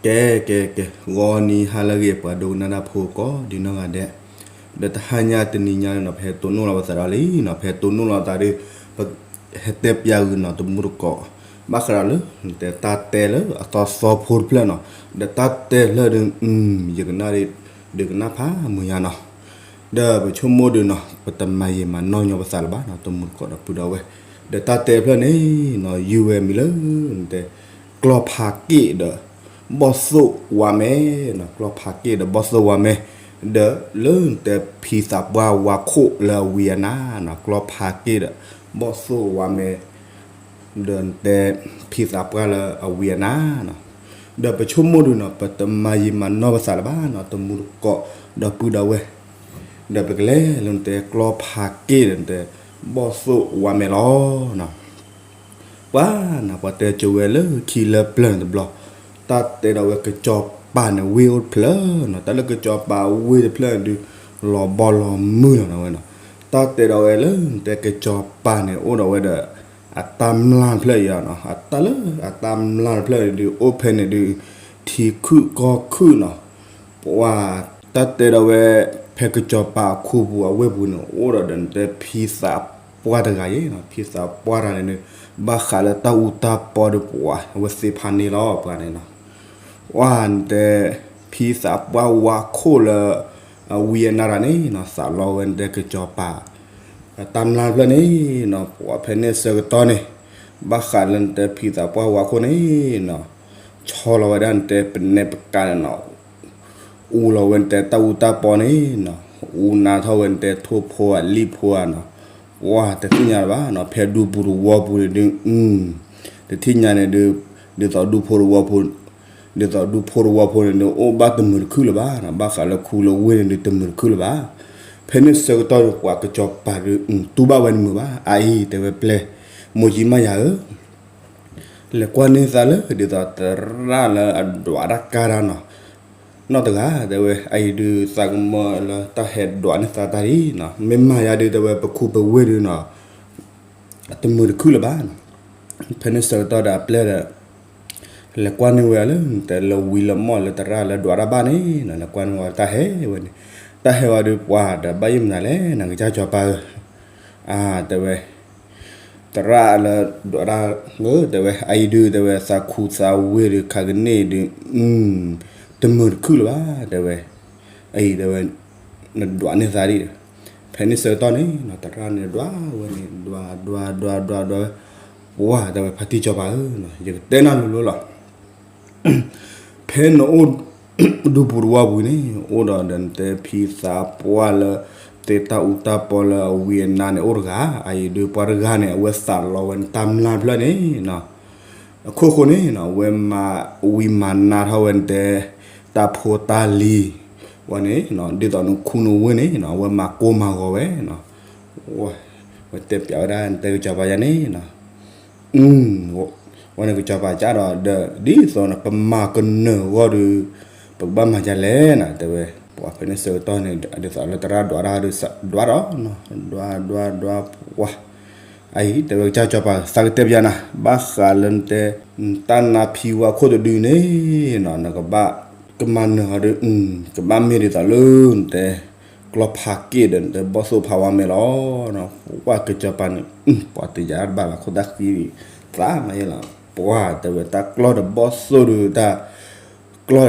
ကဲ ကဲ ကဲ ဂီၤနံၤဟါလၢအဂ့ၤ ပှၤဒိကနၣ်တၢ်ဖိကိးဒံနီၢ်ဂၤဒဲး, ဒီးတဟါညါတနံၤညါန့ၣ်နီၤ ပဟဲတိၢ်နီၣ်လီၤပသးဒီးလံနီၤ, ပဟဲတိၢ်နီၣ်လီၤသးဒီး ပဟဲတဲပျးဂ့ၤနီၤ တမူတကိး ဘၣ်ဃးဒီးလၢ နတဲတၢ်တဲလၢအသီသီဖိတဖျၢၣ်နီၤ, ဒီးတၢ်တဲဖျၢၣ်ဒီး ယကနၣ်ဒီး ဒုးကနၣ်ဖးမုာ်ယါနီၤ, ဒီးပဆိကမိၣ်ဒုးနီၤ ပတမၤယံာ်မၤနီၢ်ညီပသးလၢၤဘၣ်နီၤ တမူတကိးဒီပုၢ်ဒီဝဲၢ်, ဒီးတၢ်တဲဖျၢၣ်န့ၣ်နီၤ ယုၢ်ဝဲမံၤလၢ နတဲ ကျီဖးက့ၣ်ဒီး ဘီၣ်သိၣ်ဝါမဲနီၤ, ကျီဖးက့ၣ်ဒီးဘီၣ်သိၣ်ဝါမဲ, ဒီးလၢနတဲဖံသးပှၢ်ဝါခိၣ်လၢအဝံအနါနီၤ, ကျီဖးက့ၣ်ဒီး ဘီၣ်သိၣ်ဝါမဲ ဒီးနတဲ ဖံသးပှၢ်လၢအဝံအနါနီၤ, ဒီးပဆိကမိၣ်ဒုးနီၤ ပတမၤယံာ်မၤနီၢ်ပသးလၢၤဘၣ်နီၤ တမူတကိးဒီပုၢ်ဒီဝဲၢ်, ဒီးပကလဲၤလၢနတဲကျီဖးက့ၣ်ဒီးနတဲ ဘီၣ်သိၣ်ဝါမဲလီၤနီၤ. ပှၤနီၤ ပှၤတဲကၠိဝဲလၢခံလၢပျၢၤန့ၣ်တဘျီ, တၢ်တဲဒီးဝဲကစီၤပၤန့ၣ်ဝ့ၢ်အိၣ်တဖျၢၣ်နီၤ, တၢ်လၢကစီၤပၤဝ့ၢ်တဖျၢၣ်န့ၣ်ဒုး လီၤဘီလီၤမုၢ်လီၤနီၤဝဲနီၤ, တၢ်တဲဒီးဝဲလၢနတဲကစီၤပၤန့ၣ်အိၣ်ဒီးဝဲဒီး အတၢ်မျၢ်တဖျၢၣ်အံၤနီၤ, အတၢ်လၢအတၢ်မျၢ်တဖျၢၣ်န့ၣ်ဒုး အိၣ်ဖဲန့ၣ်ဒုး ထံခုၣ်ကီၢ်ခုၣ်နီၤ, ပှၤ တၢ်တဲဒီးဝဲ ဖဲကစီၤပၤအခိၣ်ပူၤအဝ့ၢ်ပူၤန့ၣ် အိၣ်ဒီးဒီးနတဲဖံသးပှၢ်တဂၤအံၤနီၤ, ဖံသးပှၢ်တဂၤန့ၣ်ဒုး ဘၣ်ဃးလၢတၢ်အူတၢ်ပီဒီးပှၤ အဝဲသ့ၣ်ဖးန့ၢ်လီၤပှၤန့ၣ်နီၤ, ပှၤနတဲ ဖံသးပှၢ်ဝါခိၣ်လၢ အဝံအနါတၢ်န့ၣ်နီၤ သးလီဝဲနတဲကစီၤပၤ တၢ်မျၢ်တဖျၢၣ်န့ၣ်နီၤ, ပှၤဖဲန့ၣ်ဆၢကတီၢ်န့ၣ် ဘၣ်ဃးလၢနတဲဖံသးပှၢ်ဝါခိၣ်န့ၣ်နီၤ, ဆီလီၤဝဲဒၣ်နတဲပနဲပကးန့ၣ်နီၤ, အူလီၤဝဲနတဲတၢ်အူတၢ်ပီန့ၣ်နီၤ, အူနါထီၣ်ဝဲနတဲထိၣ်ဖိဧါလံၣ်ဖိဧါနီၤ, ပှၤတသ့ၣ်ညါလၢၤဘၣ်နီၤ, ဖဲဒူပူၤတဝီပူၤန့ၣ်ဒုး တသ့ၣ်ညါန့ၣ်ဒုး ဒ်သိးဒူဖိတဝီဖိ ဒ်သိးဒူဖိတဝီဖိန့ၣ်ဒုး အိၣ်ဘၣ်တမုာ်တခုၣ်လၢၤဘၣ်နီၤ, ဘၣ်ဃးလၢခူလၢဝ့ၢ်န့ၣ်ဒုးတမုာ်တခုၣ်လၢၤဘၣ်, ဖဲန့ၣ်ဆၢကတီၢ်န့ၣ် ပှၤကစီၤပၤဒုး တူၢ်ဘၣ်ဝဲတမုာ်ဘၣ်, အအံၤတဲဝဲပျဲ မိၢ်ကံမးယၤဧၢ လဲၤကွၢ်န့ၢ်သးလၢ ဒ်သိးသရၣ်လၢအဒွးတၢ်ကါတၢ်နီၤ, နီၢ်တဂၤ တဲဝဲ အအံၤဒုးသးကမၢလၢတၢ်ဟဲဒွးန့ၢ်သးတၢ်ဒ်နီၤ, မ့ၢ်မၤယၤဒုး တဲဝဲ ပခူပဝ့ၢ်ဒုးနီၤ တမုာ်တခုၣ်လၢၤဘၣ်နီၤ, ဖဲန့ၣ်ဆၢကတီၢ်ဒီးအပျဲၢ်ဒီး လဲၤကွၢ်န့ၢ်ဝဲလၢ တဲလၢဝံၤလၢမီၢ်လၢသရၣ်လၢဒွးတၢ်ဘၣ်န့ၣ်နီၤ, လဲၤကွၢ်န့ၢ်ဝဲတၢ်ဟဲဝဲန့ၣ်, တၢ်ဟဲဝဲဒုးပှၤဒီးဘၣ်ယိၣ်မနုၤလဲၣ် နကစၢ်စီၤပၤဧၢ အါ တဲဝဲ သရၣ်လၢဒွးတၢ်ဧၢ တဲဝဲ အအံၤဒုး တဲဝဲ သးခူသးဝ့ၢ်ဒုး ခါကန့ၣ်ဒုး တမုာ်တခုၣ်လၢၤဘၣ် တဲဝဲ, အအံၤ တဲဝဲ နဒွးန့ၢ်သးဒ်ဒီး, ဖဲန့ၣ်ဆၢကတီၢ်န့ၣ်နီၤ သရၣ်န့ၣ်ဒွးဝဲန့ၣ် ဒွး ဒွး ဒွး ဒွး ဒွးဝဲ, ပှၤ တဲဝဲ ဖါတံၢ်စီၤပၤဧၢ ယကတဲနၤလိၤလိၤလီၤ ဖဲနအိၣ် ဒူပူၤတဝီပူၤန့ၣ် အိၣ်ဒီးဒီးနတဲဖံသးပှၢ်လၢ တဲတၢ်အူတၢ်ပီလၢအဝံအနါန့ၣ် အိၣ်တဂၤ, အအံၤဒုးပှၤတဂၤန့ၣ် အဝဲသးလီဝဲနတၢ်မျၢ်တဖျၢၣ်န့ၣ်နီၤ, အခိၣ်ဃိန့ၣ်နီၤ အဝဲမၤဝံၤမၤနါထီၣ်ဝဲနတဲ တၢ်ဖိတၢ်လံၤ ဝဲန့ၣ်နီၤ ဒ်သိးနခူနဝ့ၢ်န့ၣ်နီၤ အဝဲမၤကိၢ်မၤဂီၤဝဲနီၤ, ဝဲတဲပျးဝဲဒၣ်နတဲကစီၤပၤယၤန့ၣ်နီၤ ဝဲန့ၣ်ကစီၤပၤကဒီး ဒီးဒ်သိးန့ၣ် ပမၤကနၢၤအဂီၢ်ဒီး ပကဘၣ်မၤဒ်လဲၣ်နီၤ တဲဝဲ, ပှၤဖဲန့ၣ်ဆၢကတီၢ်န့ၣ် ဒ်သိးလၢသရၣ်ဒွးတၢ်ဒီး ဒွးဒီးနီၤ ဒွး ဒွး ဒွး ပှၤ အအံၤ တဲဝဲကစၢ်စီၤပၤ သးကတဲပျးနၤ ဘၣ်ဃးလၢနတဲ တၢ်နါဖံဝါခိၣ်တဒုန့ၣ်နီၤ နကဘၣ် ကမၤနၢၤအီၤဒီး ကဘၣ်မ့ၢ်ဒ်သိးလၢနတဲ ကျီဖးက့ၣ်ဒီးနတဲဘီၣ်သိၣ်ဖးဝါမဲလီၤ, ပှၤကစီၤပၤန့ၣ် ပှၤတယာ်တဘၣ်ဘၣ် ခိၣ်သၣ်ဃံသးမးယဲလီၤ, ပှၤတဲဝဲတၢ်ကျီၢ်ဒီးဘီၣ်သိၣ်ဒီး တၢ်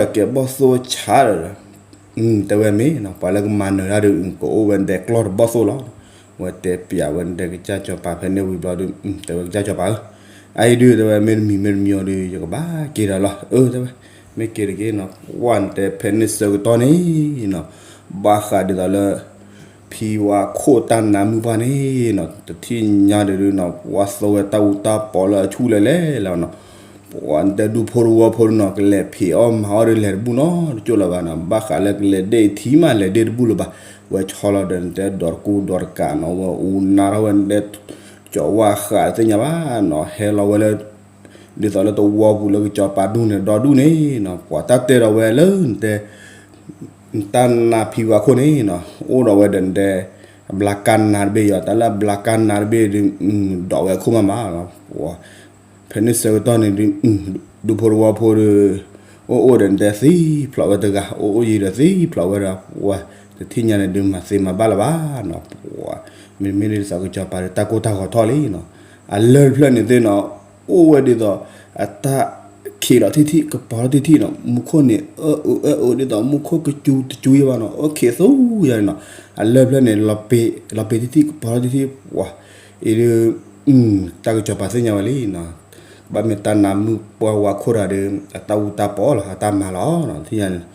ကျီၢ်ဒီးကဲဘီၣ်သိၣ်ဆါဒီး တဲဝဲမ့ၢ်နီၤ ပှၤလၢကမၤနၢၤတၢ်ဒီး ကအိၣ်ဝဲနတဲကျီၢ်ဒီးဘီၣ်သိၣ်လီၤ, ဝဲတဲပျးဝဲနတဲကစၢ်စီၤပၤဖဲန့ၣ်ဝံၤဘျီဒီး တဲဝဲကစၢ်စီၤပၤဧၢ, အအံၤဒုးတဲဝဲမ့ၢ်တမံၤမ့ၢ်တမံၤအီၤဒီး ယကဘၣ်က့ၤဒီးလီၤ, အၢ တဲဝဲ မ့ၢ်က့ၤတက့ၢ်နီၤ, ပှၤနတဲဖဲန့ၣ်ဆၢကတီၢ်န့ၣ်နီၤ ဘၣ်ဃးဒ်သိးလၢ ဖံဝါခိၣ်တၢ်နါမုၣ်ပှၢ်န့ၣ်နီၤ တထံၣ်ညါဒီးနီၤ ပှၤသိဝဲတၢ်အူတၢ်ပီလၢအဆူၣ်လဲၤလဲၤလီၤနီၤ, ပှၤနတဲဒူဖိတဝီဖိနီၤ ကလဲၤဖံးအီၣ်မၤအီၣ်ဒီးလဲၤတဘူၣ်နီတကၠိၢ်လၢၤဘၣ်နီၤ, ဘၣ်ဃးလၢကလဲၤဒ့ၣ်ထံမးလဲၤဒ့ၣ်တဘူၣ်လၢၤဘၣ်, ဝဲဆီလီၤဒီးနတဲဒီးတကူဒီးတကးနီၤ ဝဲအူနါထီၣ်ဝဲနတဲ ကၠီၤဝါဃးသ့ၣ်ညါဘၣ်နီၤ ဟဲလီၤဝဲလၢ ဒ်သိးလၢတဝီပူၤလၢကစီၤပၤဒူၣ်န့ၣ် ဒီဒူၣ်န့ၣ်နီၤ ပှၤတၢ်တဲဒီးဝဲလၢနတဲ တၢ်နါဖံဝါခိၣ်န့ၣ်နီၤ အိၣ်ဒီးဝဲဒီးနတဲ အဘျါကါနါတဘ့ၣ်ယီၤ တၢ်လၢအဘျါကါနါတဘ့ၣ်ဒီး ဒိးဝဲအခိၣ်မးမးလီၤ, ဖဲန့ၣ်ဆၢကတီၢ်န့ၣ်ဒုး ဒူဖိတဝီဖိဒီး အိၣ်အိၣ်ဒီးနတဲသံဖျိးဝဲတဂၤ, အိၣ်အိၣ်ယံၤဒီးသံဖျိးဝဲဒီး ပှၤတထံၣ်ညါန့ၣ်ဒုးမၤသ့မၤဘၣ်လၢၤဘၣ်နီၤ. ပှၤ မ့မ့ၢ်ဒ်သိးကစီၤပၤဒီး တၢ်ကိၢ်တၢ်ဂီၤထီၣ်လံနီၤ. အလၢၢ်တဖျၢၣ်န့ၣ်သ့ၣ်နီၤ, အိၣ်ဝဲဒ်သိး အတၢ်ခံးလီၤထံထံၣ် ကပီၤလီၤထံထံၣ်နီၤ. မူခိၣ်န့ၣ် အၢအၢအၢအၢ ဒ်သိးမူခိၣ်ကစူၤတစူၤယဲဘၣ်နီၤ, အၢခံးသူယဲန့ၣ်နီၤ. အလၢၢ်တဖျၢၣ်န့ၣ် လီၤပ့ၤထံထံၣ် ကပီၤလီၤထံထံၣ် ပှၤ အံၤဒုး တၢ်ကစီၤပၤသ့ၣ်ညါဝဲလံနီၤ. ဘၣ်မ့ၢ်တၢ်နါမုၣ်ပှၢ်ဝါခိၣ်တဂၤဒီး အတၢ်အူတၢ်ပီလီၤ အတၢ်မၤလီၤနီၤ. ထံၣ်ညါန့ၣ်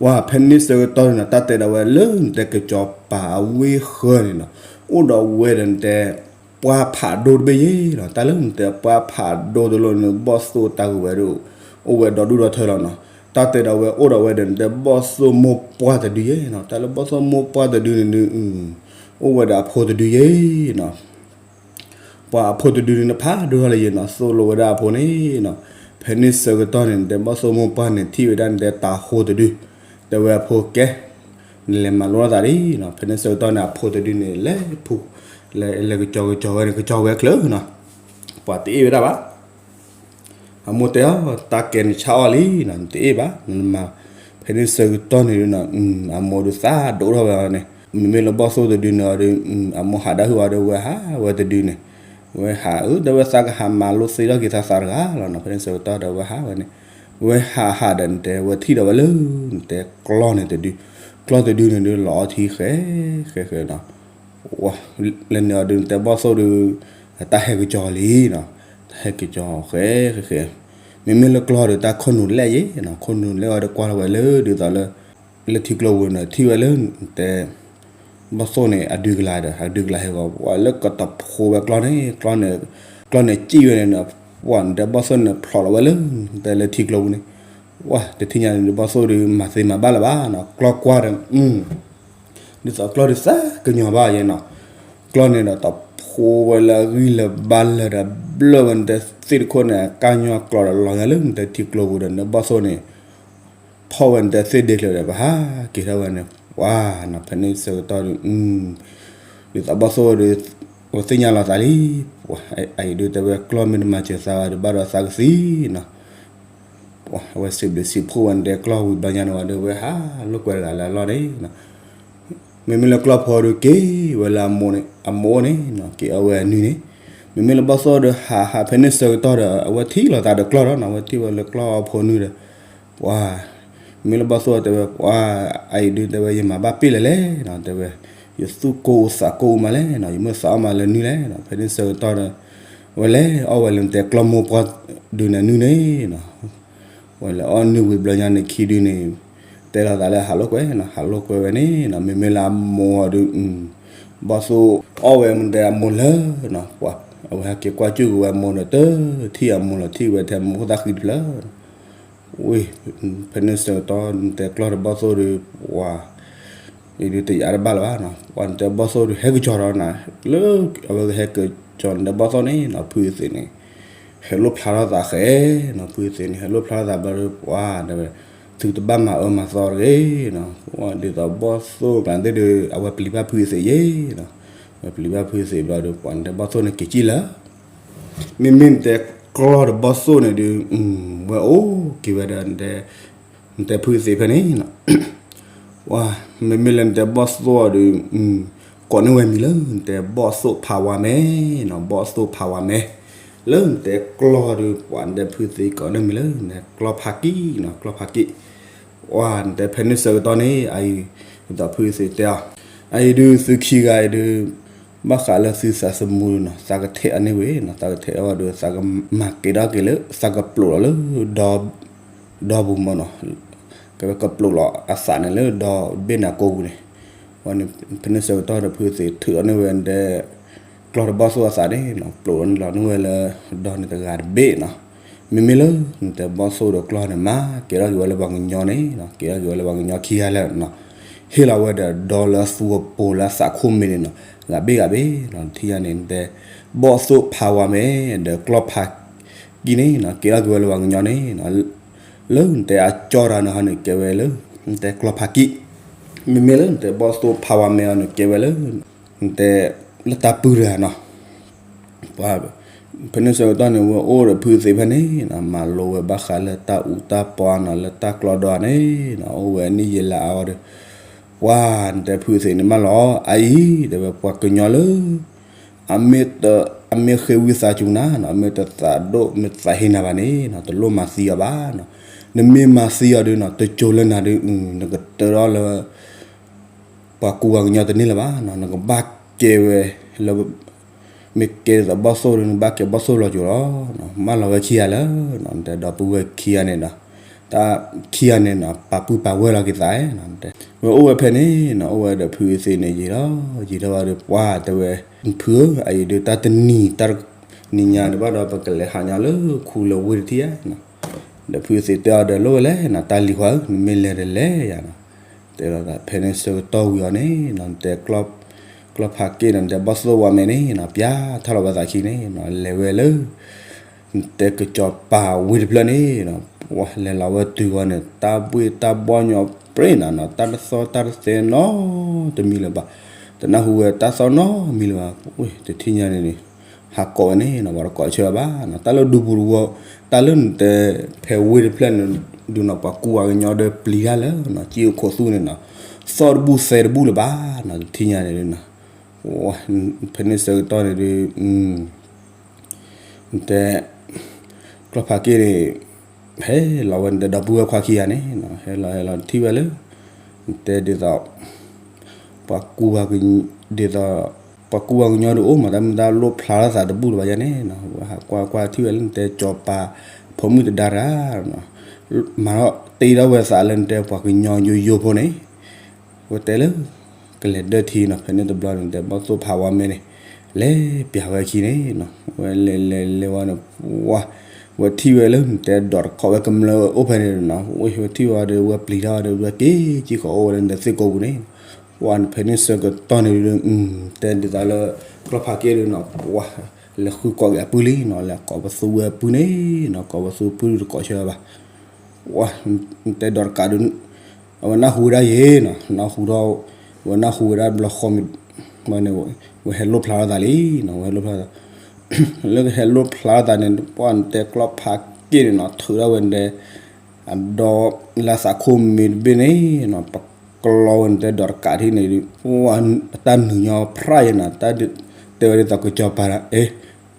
ပှၤဖဲန့ၣ်ဆၢကတီၢ်န့ၣ်နီၤ တၢ်တဲဒၣ်ဝဲလၢနတဲကစီၤပၤအဝ့ၢ်ဃၢၤန့ၣ်နီၤ, အိၣ်ဒီးဝဲဒီးနတဲ ပှၢ်ဖးဒိၣ်တဘ့ၣ်ယဲနီၤ. တၢ်လၢနတဲပှၢ်ဖးဒိၣ်တလိၣ်န့ၣ် ဘီၣ်သိၣ်တၢ်ဂ့ၢ်ဝဲဒီး အိၣ်ဝဲဒီဒူၣ်ဒီထၢလီၤနီၤ. တၢ်တဲဒၣ်ဝဲအိၣ်ဒီးဝဲဒီးနတဲဘီၣ်သိၣ်မိၢ်ပှၢ်တဒုယဲနီၤ. တၢ်လၢဘီၣ်သိၣ်မိၢ်ပှၢ်တဒုန့ၣ်ဒုး အိၣ်ဝဲဒီးအဖိတဒုယဲနီၤ. ပှၤအဖိတဒုန့ၣ် နဖးဒိၣ်ထီၣ်လၢယဲနီၤ, သိၣ်လိဝဲဒၣ်အဖိန့ၣ်နီၤ. ဖဲန့ၣ်ဆၢကတီၢ်န့ၣ် နတဲဘီၣ်သိၣ်မိၢ်ပှၢ်န့ၣ် ထံၣ်ဝဲဒၣ်နတဲတၤဟိတဒု, တဲဝဲအဖိကဲ နလဲၤမၤလိတၢ်သးဒ်နီၤ. ဖဲန့ၣ်ဆၢကတီၢ်န့ၣ် အဖိတဒုန့ၣ် လဲၤဖူ လဲၤ လဲၤကစီၤကစီၤဝဲန့ၣ် ကစီၤဝဲချၢနီၤ. ပှၤတအ့ၣ်ဝဲဒၣ်ဘၣ် အမိၢ်တဲအီၤ တၢ်ကဲနဆါအီၣ်လံနီၤ, နတအ့ၣ်ဘၣ်, နမၤ ဖဲန့ၣ်ဆၢကတီၢ်န့ၣ်နီၤ, အမိၢ်ဒုးသးဒိၣ်ထီၣ်ဝဲအီၤန့ၣ်, မ့မ့ၢ်လၢဘီၣ်သိၣ်တဒုန့ၣ်အီၤဒီး အမိၢ်ဟးဒၣ်ဟုၣ်အီၤဒီး ဝဲဟးဝဲတဒုန့ၣ်, ဝဲဟးအၢ ဒီးဝဲသးကဟးမၤလိသ့ထီၣ်က့ၤသးသးတဂၤလီၤနီၤ. ဖဲန့ၣ်ဆၢကတီၢ်ဒီးဝဲဟးဝဲန့ၣ်, ဝဲဟးဟးဒီးနတဲဝဲထံၣ်ဒီးဝဲလၢ နတဲကျီၢ်န့ၣ်တဒု, ကျီၢ်တဒုန့ၣ်ဒုးလီၤအီထံဃဲ ဃဲဃဲနီၤ. လၢန့ၣ်အီၤဒုး နတဲဘီၣ်သိၣ်ဒုး တၢ်ဟဲကစီၤလံနီၤ, တၢ်ဟဲကစီၤဃဲဃဲဃဲ, မ့မ့ၢ်လၢကျီၢ်ဒီး တၢ်ခိၣ်နူာ်လဲၣ်ယဲနီၤ, ခိၣ်နူာ်လဲၣ်အီၤဒီးကွၢ်ထီၣ်ဝဲလၢဒ်သိးလၢ လၢထံကျိပူၤန့ၣ် ထံၣ်ဝဲလၢ နတဲ ဘီၣ်သိၣ်န့ၣ် အဒုးကလၤဒီး အဒုးကလၤဟဲဂီၤ ပှၤလၢကတဖိဝဲကျီၢ်န့ၣ်, ကျီၢ်န့ၣ် ကျီၢ်န့ၣ်စံၣ်ဝဲန့ၣ်နီၤ, ပှၤနတဲဘီၣ်သိၣ်န့ၣ်ဖျိးလီၤဝဲလၢ နတဲလၢထံကျိပူၤန့ၣ်, ပှၤတထံၣ်ညါန့ၣ်ဒုး ဘီၣ်သိၣ်ဒုးမၤသ့မၤဘၣ်လၢၤဘၣ်နီၤ, ကျီၢ်ကွၢ်ဒီး ဒ်သိးကျီၢ်ဒုးသးကညီၤဘၣ်ယဲနီၤ, ကျီၢ်န့ၣ်ဒီး တဖိဝဲလၢအဂံၢ်လၢဘါလၢၤဒီး ဘျၢၣ်ဝဲနတဲသ့ၣ်တခိၣ်န့ၣ် ကၢ်ညီကျီၢ်ဒီးလီၤညါလၢနတဲထံကျိပူၤဒီး နဘီၣ်သိၣ်န့ၣ် ဖီၣ်ဝဲနတဲသ့ၣ်ဒ့ချၢဒီး ပဟးက့ၤထီၣ်ဝဲန့ၣ်, ပှၤနီၤ ဖဲန့ၣ်ဆၢကတီၢ်ဒီး ဒ်သိးဘီၣ်သိၣ်ဒီး ဝဲသ့ၣ်ညါလီၤသးလံ, ပှၤအအံၤဒုးတဲဝဲကျီၢ်မ့ၢ်တမၤစၢၤသးဘၣ်ဒီး ဘၣ်ဒီးသးကသံနီၤ ပှၤအဝဲစံးဘျုးစံးဖှိၣ်ဝဲနတဲကျီၢ်ဝံၤဘျီညါန့ၣ်ဝဲဒီး ဝဲဟးလိာ်ကွဲတဂၤလၢအလီၢ်န့ၣ်နီၤ, မ့မ့ၢ်လၢကျီၢ်ဖိဒီးက့ၤဝဲလၢအမိၢ်န့ၣ်, အမိၢ်အိၣ်န့ၣ်နီၤ, က့ၤအီၣ်ဝဲအနုၢ်န့ၣ်, မ့မ့ၢ်လၢဘီၣ်သိၣ်ဒီးဟးဟးဖဲန့ၣ်ဆၢကတီၢ်ဒီး အဝဲထံၣ်လိာ်သးဒီးကျီၢ်ဒီးနီၤ, အဝဲထံၣ်ဝဲလၢကျီၢ်အဖိနုၢ်ဒီး ပှၤ မ့ၢ်လၢဘီၣ်သိၣ်တဲဝဲ ပှၤ အအံၤဒုးတဲဝဲ ယမၤဘၣ်ပ့ၢ်လဲၣ်လဲၣ်နီၤ, တဲဝဲ ယသူၣ်ကိၢ်သးကိၢ်မးလဲၣ်နီၤ, ယမ့ၢ်သးအီၣ်မးလၢနုၢ်လဲၣ်နီၤ, ဖဲန့ၣ်ဆၢကတီၢ်ဒီး ဝဲလဲၤအီၣ်ဝဲလၢနတဲကျီၢ်မိၢ်ပှၢ်ဒုးန့ၣ်နုၢ်န့ၣ်နီၤ, ဝဲလဲၤအီၣ်နုၢ်ဝံၤဘျီညါန့ၣ်ခံဒုန့ၣ် တဲလိာ်သးလၢဟးလိာ်ကွဲနီၤ, ဟးလိာ်ကွဲဝဲန့ၣ်နီၤ, မ့မ့ၢ်လၢအမိၢ်အီၤဒုး ဘီၣ်သိၣ်အီၣ်ဝဲမ့ၢ်တဲအမိၢ်လၢနီၤ, ပှၤ အဝဲဟဲက့ၤကွၢ်စူၣ်က့ၤဝဲအမိၢ်ဒီး တထံၣ်အမိၢ်လီၤ, ထံၣ်ဝဲထဲမိၢ်သၣ်ဃံတဖျၢၣ် ဝ့ၢ် ဖဲန့ၣ်ဆၢကတီၢ် နတဲကျီၢ်ဒီးဘီၣ်သိၣ်ဒီး ပှၤ အံၤဒုးတယာ်တဘၣ်လၢၤဘၣ်နီၤ, ပှၤနတဲဘီၣ်သိၣ်ဒီးဟဲကစီၤဒီးနၤ, လၢအဝဲကဟဲကစီၤနတဲဘီၣ်သိၣ်န့ၣ်နီၤ, ဖုသ့ၣ်န့ၣ် ဟဲလိၣ်ဖျါထီၣ်သးဃဲနီၤ, ဖုသ့ၣ်န့ၣ် ဟဲလိၣ်ဖျါထီၣ်သးဘျီဒီး ပှၤတဲဝဲ သုတဘၣ်မၤအၢမၤသီတဂ့ၤနီၤ, ဒ်သိးဘီၣ်သိၣ်ကျါသ့ၣ်ဒီး အဝဲပျံၤဘၣ်ဖုသ့ၣ်ယဲနီၤ, အဝဲပျံၤဘၣ်ဖုသ့ၣ်ဘျီဒီး ပှၤနတဲဘီၣ်သိၣ်န့ၣ်က့ၤကံၣ်လၢ မ့မ့ၢ်နတဲကျီၢ်ဒီးဘီၣ်သိၣ်န့ၣ်ဒုး ဝဲအိၣ်က့ၤဝဲဒီး နတဲဖုသ့ၣ်ဖဲန့ၣ်နီၤ, ဝဲ မ့မ့ၢ်လၢနတဲဘီၣ်သိၣ်အီၤဒုး ကိးန့ၢ်ဝဲမံၤလၢ နတဲဘီၣ်သိၣ်ဖးဝါမဲနီၤ, ဘီၣ်သိၣ်ဖးဝါမဲ, လၢနတဲကျီၢ်ဒုး ပှၤနတဲဖုသ့ၣ်ကိးန့ၢ်မံၤလၢ နတဲကျီၢ်ဖးကံၣ်နီၤ, ကျီၢ်ဖးကံၣ်, ဝဲ နတဲဖဲန့ၣ်ဆၢကတီၢ်န့ၣ် အအံၤ ဒ်သိးဖုသ့ၣ်တဲအီၤ, အအံၤဒုးသုခံဂၤအံၤဒုး ဘၣ်ဃးလၢသုသးသမူနီၤ, သးကထဲးအီၤန့ၢ်ဝဲနီၤ, သးကထဲးအီၤဒီး သးကမၤကဲထီၣ်က့ၤလၢ သးကပျိာ်လီၤလၢ ဒီပူၤမးနီၤ, ကဝဲကပျိာ်လီၤအသးန့ၣ်လၢဒီဘ့ၣ်နၤကိပူၤန့ၣ်, ဝဲန့ၣ် ဖဲန့ၣ်ဆၢကတီၢ်ဒီးဖုသ့ၣ်ထုးအီၤန့ၢ်ဝဲနတဲ ကျီၢ်ဒီးဘီၣ်သိၣ်အသးန့ၣ်နီၤ, ပျိာ်လီၤန့ၢ်လီၤန့ၢ်ဝဲလၢ ဒီန့ၣ်တဂၤတဘ့ၣ်နီၤ, မ့မ့ၢ်လၢ နတဲဘီၣ်သိၣ်ဒီးကျီၢ်န့ၣ် မၤကဲထီၣ်က့ၤဝဲလၢပှၤကညီန့ၣ်နီၤ, ကဲထီၣ်က့ၤဝဲလၢပှၤကညီခံဂၤလၢနီၤ, ဟ့ၣ်လီၤဝဲဒီးဒီလၢအသူအပိၤလၢအသးခိၣ်မ့ၢ်န့ၣ်နီၤ, ဂၤဘ့ၣ်ဂၤဘ့ၣ်နီၤ, ထံၣ်ညါန့ၣ် နတဲ ဘီၣ်သိၣ်ဖးဝါမဲ ဒီးကျီၢ်ဖးကံၣ်န့ၣ်နီၤ, ကဲထီၣ်က့ၤဝဲလၢပှၤကညီန့ၣ်နီၤ, လၢနတဲအကၠီတၢ်န့ၣ်ဟီန့ၣ် ကဲဝဲလၢ နတဲကျီၢ်ဖးကံၣ်, မ့မ့ၢ်လၢနတဲဘီၣ်သိၣ်ဖးဝါမဲအီၤန့ၣ် ကဲဝဲလၢ နတဲ လၢတၢ်ပုၢ်တဂၤနီၤ, ပှၤ ဖဲန့ၣ်ဆၢကတီၢ်န့ၣ် ဝဲအိၣ်ဒီးဖုသ့ၣ်ဖဲန့ၣ်နီၤ, မၤလိဝဲဘၣ်ဃးလၢတၢ်အူတၢ်ပီနီၤ, လၢတၢ်ကျီဒီးန့ၣ်နီၤ, အိၣ်ဝဲနံၣ်ယဲၢ်လါအါအီၤဒီး, ပှၤနတဲဖုသ့ၣ်န့ၣ်မးလီၤ, အအံၤ တဲဝဲပှၤကညီလၢ အမ့ၢ်တ, အမ့ၢ်ဃ့ဝံသးစူၤနၤနီၤ, မ့ၢ်တသးဒိၣ်မ့ၢ်သးဟ့နၤဘၣ်န့ၣ်နီၤ, တလိၣ်မၤသံအီၤဘၣ်နီၤ. နမ့ၢ်မၤသံအီၤဒုးနီၤ, တစိၤလၢနၤဒုး, နကတၢၢ်ထီၣ်လၢ ပှၤကူပှၤကညီတန့ၢ်လၢၤဘၣ်နီၤ, နကဘၣ်ကဲဝဲလၢ မ့ၢ်ကဲဒ်သိးဘီၣ်သိၣ်ဒီး နဘၣ်ကဲဘီၣ်သိၣ်လီၤက့ၤလီၤ. မၢလီၤဝဲခံဂၤလၢ, နတဲဒီပုၢ်ဝဲၢ်ခံဂၤန့ၣ်ဒီး, တၢ်ခံဂၤန့ၣ်နီၤ, ပာ်ပုၢ်ပာ်ဝဲၢ်လီၤက့ၤသး, ဝဲအိၣ်ဝဲဖဲန့ၣ်နီၤ, အိၣ်ဝဲဒီးဖုသ့ၣ်န့ၣ်ယံာ်လီၤ, ယံာ်ထီၣ်ဝဲဒီး ပှၤတဲဝဲ, ဖုဧၢ, အအံၤဒုးတၢ်တနံၤ, တၢ်နံၤညါဒုးဘၣ်ဒီး ပကလဲၤဟးညီလၢခူလၢဝ့ၢ်တထံၣ်ဧါ. ဒီးဖုသ့ၣ်တဲအီၤဒီး လိၣ်ဝဲလဲၣ်နီၤ, တၢ်လံၤခွါဧၢ, နမ့ၢ်လဲၤဒီးလဲၤယၤနီၤ. တဲဒီးဖဲန့ၣ်ဆၢကတီၢ်ဝံၤအီၤန့ၣ်နီၤ, နတဲ ကျီၢ်ဖးက့ၣ်န့ၣ် နတဲဘီၣ်သိၣ်ဝါမဲာ်န့ၣ်နီၤ, ပျၢ်ထီၣ်လီၤဝဲသးခံန့ၣ်နီၤ, လဲၤဝဲလၢ နတဲကစီၤပၤဝ့ၢ်တဖျၢၣ်န့ၣ်နီၤ, ပှၤလဲၤလီၤဝဲတုၤဝီန့ၣ် တၢ်ဘှ့ၣ်တၢ်ဘီၣ်ညီပြ့ၣ်နၤနီၤ, တၢ်တသီၣ်တၢ်တသဲနီတမံၤလၢၤဘၣ်, တနၢ်ဟူဝဲတၢ်သီၣ်နီတမံၤလၢၤဘၣ်, တထံၣ်ညါန့ၣ်န့ၣ်, ဟးကိးဝဲန့ၣ်နီၤ, ပှၤတကိးဆၢဘၣ်နီၤ, တၢ်လၢဒူပူၤတဝီ, တၢ်လၢနတဲ ဖဲဝ့ၢ်တဖျၢၣ်န့ၣ်ဒုးနီၤ, ပှၤကူပှၤကညီဒီးပျံၤတၢ်လၢနီၤ, ကၠံၣ်အိၣ်ခိးသူၣ်န့ၣ်နီၤ, သီၣ်တဘူၣ်သဲတဘူၣ်လၢၤဘၣ်နီၤ, တထံၣ်ညါန့ၣ်ဒုးနီၤ, ဖဲန့ၣ်ဆၢကတီၢ်န့ၣ်ဒုး နတဲ ကျီၢ်ဖးက့ၣ်န့ၣ် ဟဲလီၤဝဲ နတဲဒီပုၢ်ဝဲၢ်ခွါခံဂၤန့ၣ်နီၤ, ဟဲလီၤဟဲလီၤထံၣ်ဝဲလၢ နတဲဒ်သိး ပှၤကူ ဒ်သိး ပှၤကူပှၤကညီဒုးအိၣ်မး တၢ်မ့ၢ်တၢ်လိၣ်ဖျါထီၣ်သးတဘူၣ်လၢၤဘၣ်ယၤန့ၣ်နီၤ, ဝဲဟးကွၢ်ကွၢ်ထံၣ်ဝဲလၢ နတဲစီၤပၤဖိမုၣ်တဒါတဂၤ မၤထီၣ်တ့ထီၣ်ဝဲသးလၢ နတဲပှၤကညီယိယိဖိန့ၣ် ဝဲတဲလၢ ကလဲၤဒၢထံနီၤ, ဖဲန့ၣ်တဘျီန့ၣ် နတဲဘီၣ်သိၣ်ဖးဝါမဲာ်န့ၣ် လဲၤပျးဝဲခံန့ၣ်နီၤ, ဝဲလဲၤလဲၤလဲၤဝဲန့ၣ် ဝဲ ဝဲထံၣ်ဝဲလၢ နတဲဒိးတကိးဝဲကမျၢၢ်အိၣ်ဖဲန့ၣ်နီၤ, ဝဲထံၣ်ဝဲဒီး ဝဲပျံၤထီၣ်ဒီး ဝဲက့ၤက့ၤဃီၤအိၣ်ဝဲလၢ နတဲသ့ၣ်ကိးပူၤန့ၣ်, ဝဲဖဲန့ၣ်ဆၢကတီၢ်န့ၣ်ဒုး တဲဒ်သိးလၢ ကျီၢ်ဖးက့ၣ်ဒုးနီၤ, ဝဲ လဲၤဃုကိးက့ၤအပုၢ်လံနီၤ, လဲၤကိးပသူဝဲအပုၢ်န့ၣ်နီၤ, ကိးပသူပုၢ်ဒုးတကိးဆၢဘၣ် ဝဲ နတဲဒိးတကးဒုး အဝဲနၢ်ဟူဝဲဒၣ်ယဲနီၤ, နၢ်ဟူထီၣ် ဝဲနၢ်ဟူဝဲဒၣ်ဘျီဃီမ့ၢ် ဝဲန့ၣ် ဝဲဟဲလိၣ်ဖျါထီၣ်သးလံနီၤ, ဝဲဟဲလိၣ်ဖျါထီၣ်သး လၢကဟဲလိၣ်ဖျါထီၣ်သးန့ၣ် ပှၢ်နတဲကျီၢ်ဖးက့ၣ်န့ၣ်နီၤ, ထုးထီၣ်ဝဲနတဲ အဒီလၢသးခိၣ်မ့ၢ်တဘ့ၣ်န့ၣ်နီၤ, ပကျီဝဲနတဲဒိးတကးထံၣ်န့ၣ်ဒုး ပှၢ်အတၢ်နုာ်ညီဖြးယဲနီၤ, တၢ်တဲဝဲဒ်သိးကစီၤပၤ အဲ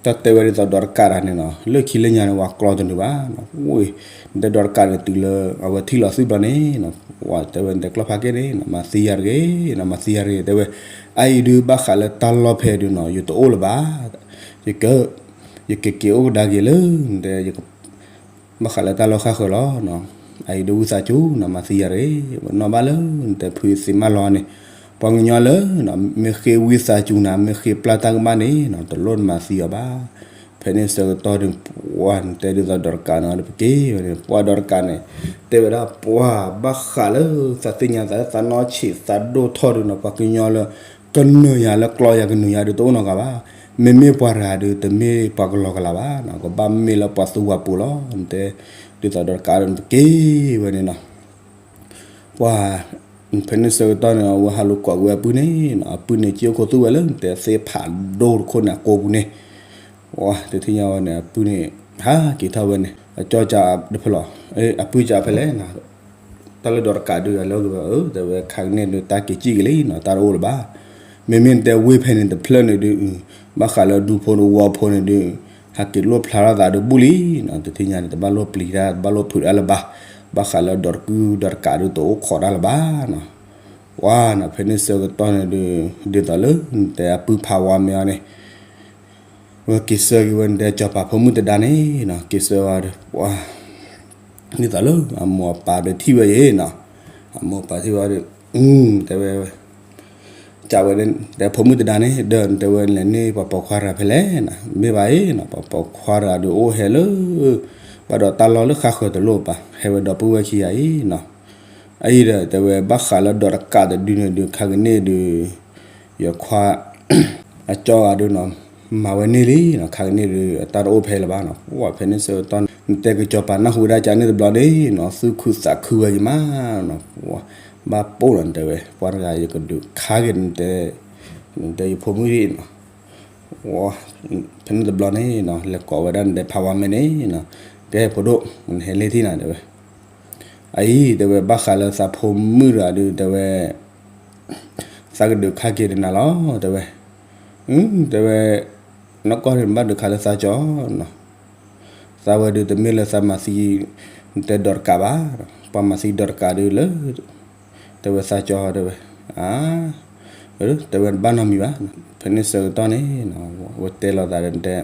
တၢ်တဲဝဲဒ်သိးဒိးတကးတၢ်န့ၣ်နီၤ, လၢခံလၢညါန့ၣ် ဝဲကျီတနုာ်ဘၣ်နီၤ, ဝဲ နတဲဒိးတကးန့ၣ်တုၤလၢ အဝဲထံၣ်လီၤသုဘျီန့ၣ်နီၤ, ဝဲတဲဝဲနတဲကျီၢ်ဖးက့ၣ်န့ၣ်နီၤ, မၤသံယၤတဂ့ၤနီၤ, မၤသံယၤတဂ့ၤ တဲဝဲ, အအံၤဒုးဘၣ်ဃးလၢတၢ်လီၢ်ဖဲဒုးနီၤ, ယတအိၣ်လၢၤဘၣ်, ယက ယကက့ၤအိၣ်ကဒါက့ၤလၢ နတဲ ဘၣ်ဃးလၢတၢ်လီၢ်ဃၣ်ဃၢၤလီၤနီၤ, အအံၤဒုးဝံသးစူၤနီၤ, မၤသံယၤတဂ့ၤ, ပနီၣ်ဘၣ်လၢ နတဲဖုသ့ၣ်မးလီၤန့ၣ်, ပှၤကညီလၢ မ့ၢ်ဃ့ဝံသးစူၤနၤ, မ့ၢ်ဃ့ပျၢ်တၢ်ကမၣ်န့ၣ်နီၤ, တလိၣ်နမၤသံအီၤဘၣ်, ဖဲန့ၣ်ဆၢကတီၢ်ဒုး ပှၢ်နတဲဒ်သိးဒိးတကးန့ၣ် ပက့ၤဝဲန့ၣ် ပှၢ်ဒိးတကးန့ၣ် တဲဝဲဒၣ်ပှၢ်ဘၣ်ဃးလၢ သးသ့ၣ်ညါသးလၢသးနီၢ်ဆံးသးဒိၣ်ထီၣ်ဒုးနီၤ, ပှၤကညီလၢ ကနုာ်ယၤလၢကျီယၤကနုာ်ယၤဒုးတအိၣ်နီတဂၤဘၣ်, မ့မ့ၢ်ပှၤတဂၤဒုး တမ့ၢ်ပှၤကလီကလးဘၣ်နီၤ, ကဘၣ်မ့ၢ်လၢပှၤသူဝၤပူၤလီၤ, နတဲ ဒ်သိးဒိးတကးဒုး ပက့ၤဝဲန့ၣ်နီၤ, ပှၢ် ဖဲန့ၣ်ဆၢကတီၢ်န့ၣ် အဝဲဟးလူၤကိးက့ၤဝဲအပုၢ်န့ၣ်နီၤ, အပုၢ်န့ၣ် ကၠံၣ်အိၣ်ခိးသူၣ်ဝဲလၢ နတဲသ့ၣ်ဖးဒိၣ်တခိၣ်န့ၣ် အကိာ်ပူၤန့ၣ်, ဝဲ တထံၣ်ညါဝဲန့ၣ် အပုၢ်န့ၣ် ဟးက့ၤထီၣ်ဝဲန့ၣ် အကၠီကၠးတဖျၢၣ်လီၤ, အပုၢ်ကၠးဖဲလဲၣ်နီၤ, တၢ်လၢဒိးတကးဒုး အလၢကဘၣ် တဲဝဲခါကန့ၣ်ဒုး တၢ်က့ၤကံၣ်က့ၤလံနီၤ, တၢ်တအိၣ်လၢၤဘၣ်, မ့မ့ၢ်နတဲဝ့ၢ်ဖဲန့ၣ်တဖျၢၣ်န့ၣ်ဒုး ဘၣ်ဃးလၢဒူဖိတဝီဖိန့ၣ်ဒုး ဟးက့ၤလိၣ်ဖျါထီၣ်သးဒုးဘူၣ်လံနီၤ, တထံၣ်ညါန့ၣ် တဘၣ်လိၣ်ပျံၤတၢ် တဘၣ်လိၣ်ဖုးတၢ်လၢၤဘၣ်, ဘၣ်ဃးလၢဒိးတကုၢ်ဒိးတကးဒုး တအိၣ်ခိးတၢ်လၢၤဘၣ်နီၤ, ဝဲနီၤ ဖဲန့ၣ်ဆၢကတီၢ်န့ၣ်ဒုး ဒ်သိးလၢ နတဲအပုၢ်ဖးဝါမဲာ်အီၤန့ၣ် ဝဲက့ၤဆၢက့ၤဝဲ နတဲစီၤပၤဖိမုၣ်တဒါန့ၣ်နီၤ, က့ၤဆၢဝဲဒီး ပှၢ် ဒ်သိးလၢအမိၢ်အပၢ်ဒီးထံၣ်ဝဲယဲနီၤ, အမိၢ်အပၢ်ထံၣ်ဝဲဒီး တဲဝဲ ကးဝဲ တဲဖိမုၣ်တဒါန့ၣ် ဒီးတဲဝဲ လဲၤန့ၢ်ပှၤပိာ်ခွါတဂၤဖဲလဲၣ်နီၤ, မ့ၢ်ဘၣ်အံၤနီၤ ပှၤပိာ်ခွါတဂၤဒုးအိၣ်ဟဲလၢ ဘၣ်ဒီးတၢ်လီၢ်လၢဃၣ်ဃၢၤတလိၣ်ဘၣ် ဟဲဝဲဒီပုၢ်ဝဲၢ်ခံဂၤအံၤနီၤ, အအံၤဒီးတဲဝဲ ဘၣ်ဃးလၢဒိးတကးတဒုန့ၣ်ဒုး ခါကန့ၣ်ဒုး ယခွါ အကၠီဂၤဒုးနီၤ မၤဝဲန့ၢ်လံနီၤ, ခါကန့ၣ်ဒုး အတၢ်တအိၣ်ဖဲလၢၤဘၣ်နီၤ, ပှၢ်ဖဲန့ၣ်ဆၢကတီၢ်န့ၣ် နတဲကစီၤပၤနၢ်ဟူဝဲဒၣ်ကန့ၣ်တဘျီန့ၣ်နီၤ သူၣ်ခုသးခုဝဲက့ၤမးနီၤ, ပှၢ် ဘၣ်ပိာ်လီၤ နတဲဝဲ ပှၤတဂၤယကဒုးခါက့ၤ နတဲ နတဲယဖိမုၣ်နီၤ, ဝဲ ဖဲန့ၣ်တဘျီန့ၣ်နီၤ လဲၤကိးဝဲဒၣ်နတဲဖးဝါမဲန့ၣ်နီၤ, ကဲဖိဒိၣ် နဟဲလံထံၣ်နၤ တဲဝဲ, အအံၤ တဲဝဲ ဘၣ်ဃးလၢသးဖိမုၣ်တဂၤဒုး တဲဝဲ သးကဒုးခါက့ၤဒီးနၤလီၤ တဲဝဲ, တဲဝဲ နီၢ်ကီၢ်န့ၣ် ဘၣ်ဒုးခါလၢသးကၠီနီၤ, သးဝဲဒုးတမ့ၢ်လၢသးမၤသံ နတဲဒီးတကးဘၣ်, ပှၤမၤသံဒီးတကးဒုးလၢ တဲဝဲသးကၠီ တဲဝဲ, အါ တဲဝဲတဘၣ်နီတမံၤဘၣ်, ဖဲန့ၣ်ဆၢကတီၢ်န့ၣ် အဝဲတဲလိာ်သးဒီးတဲ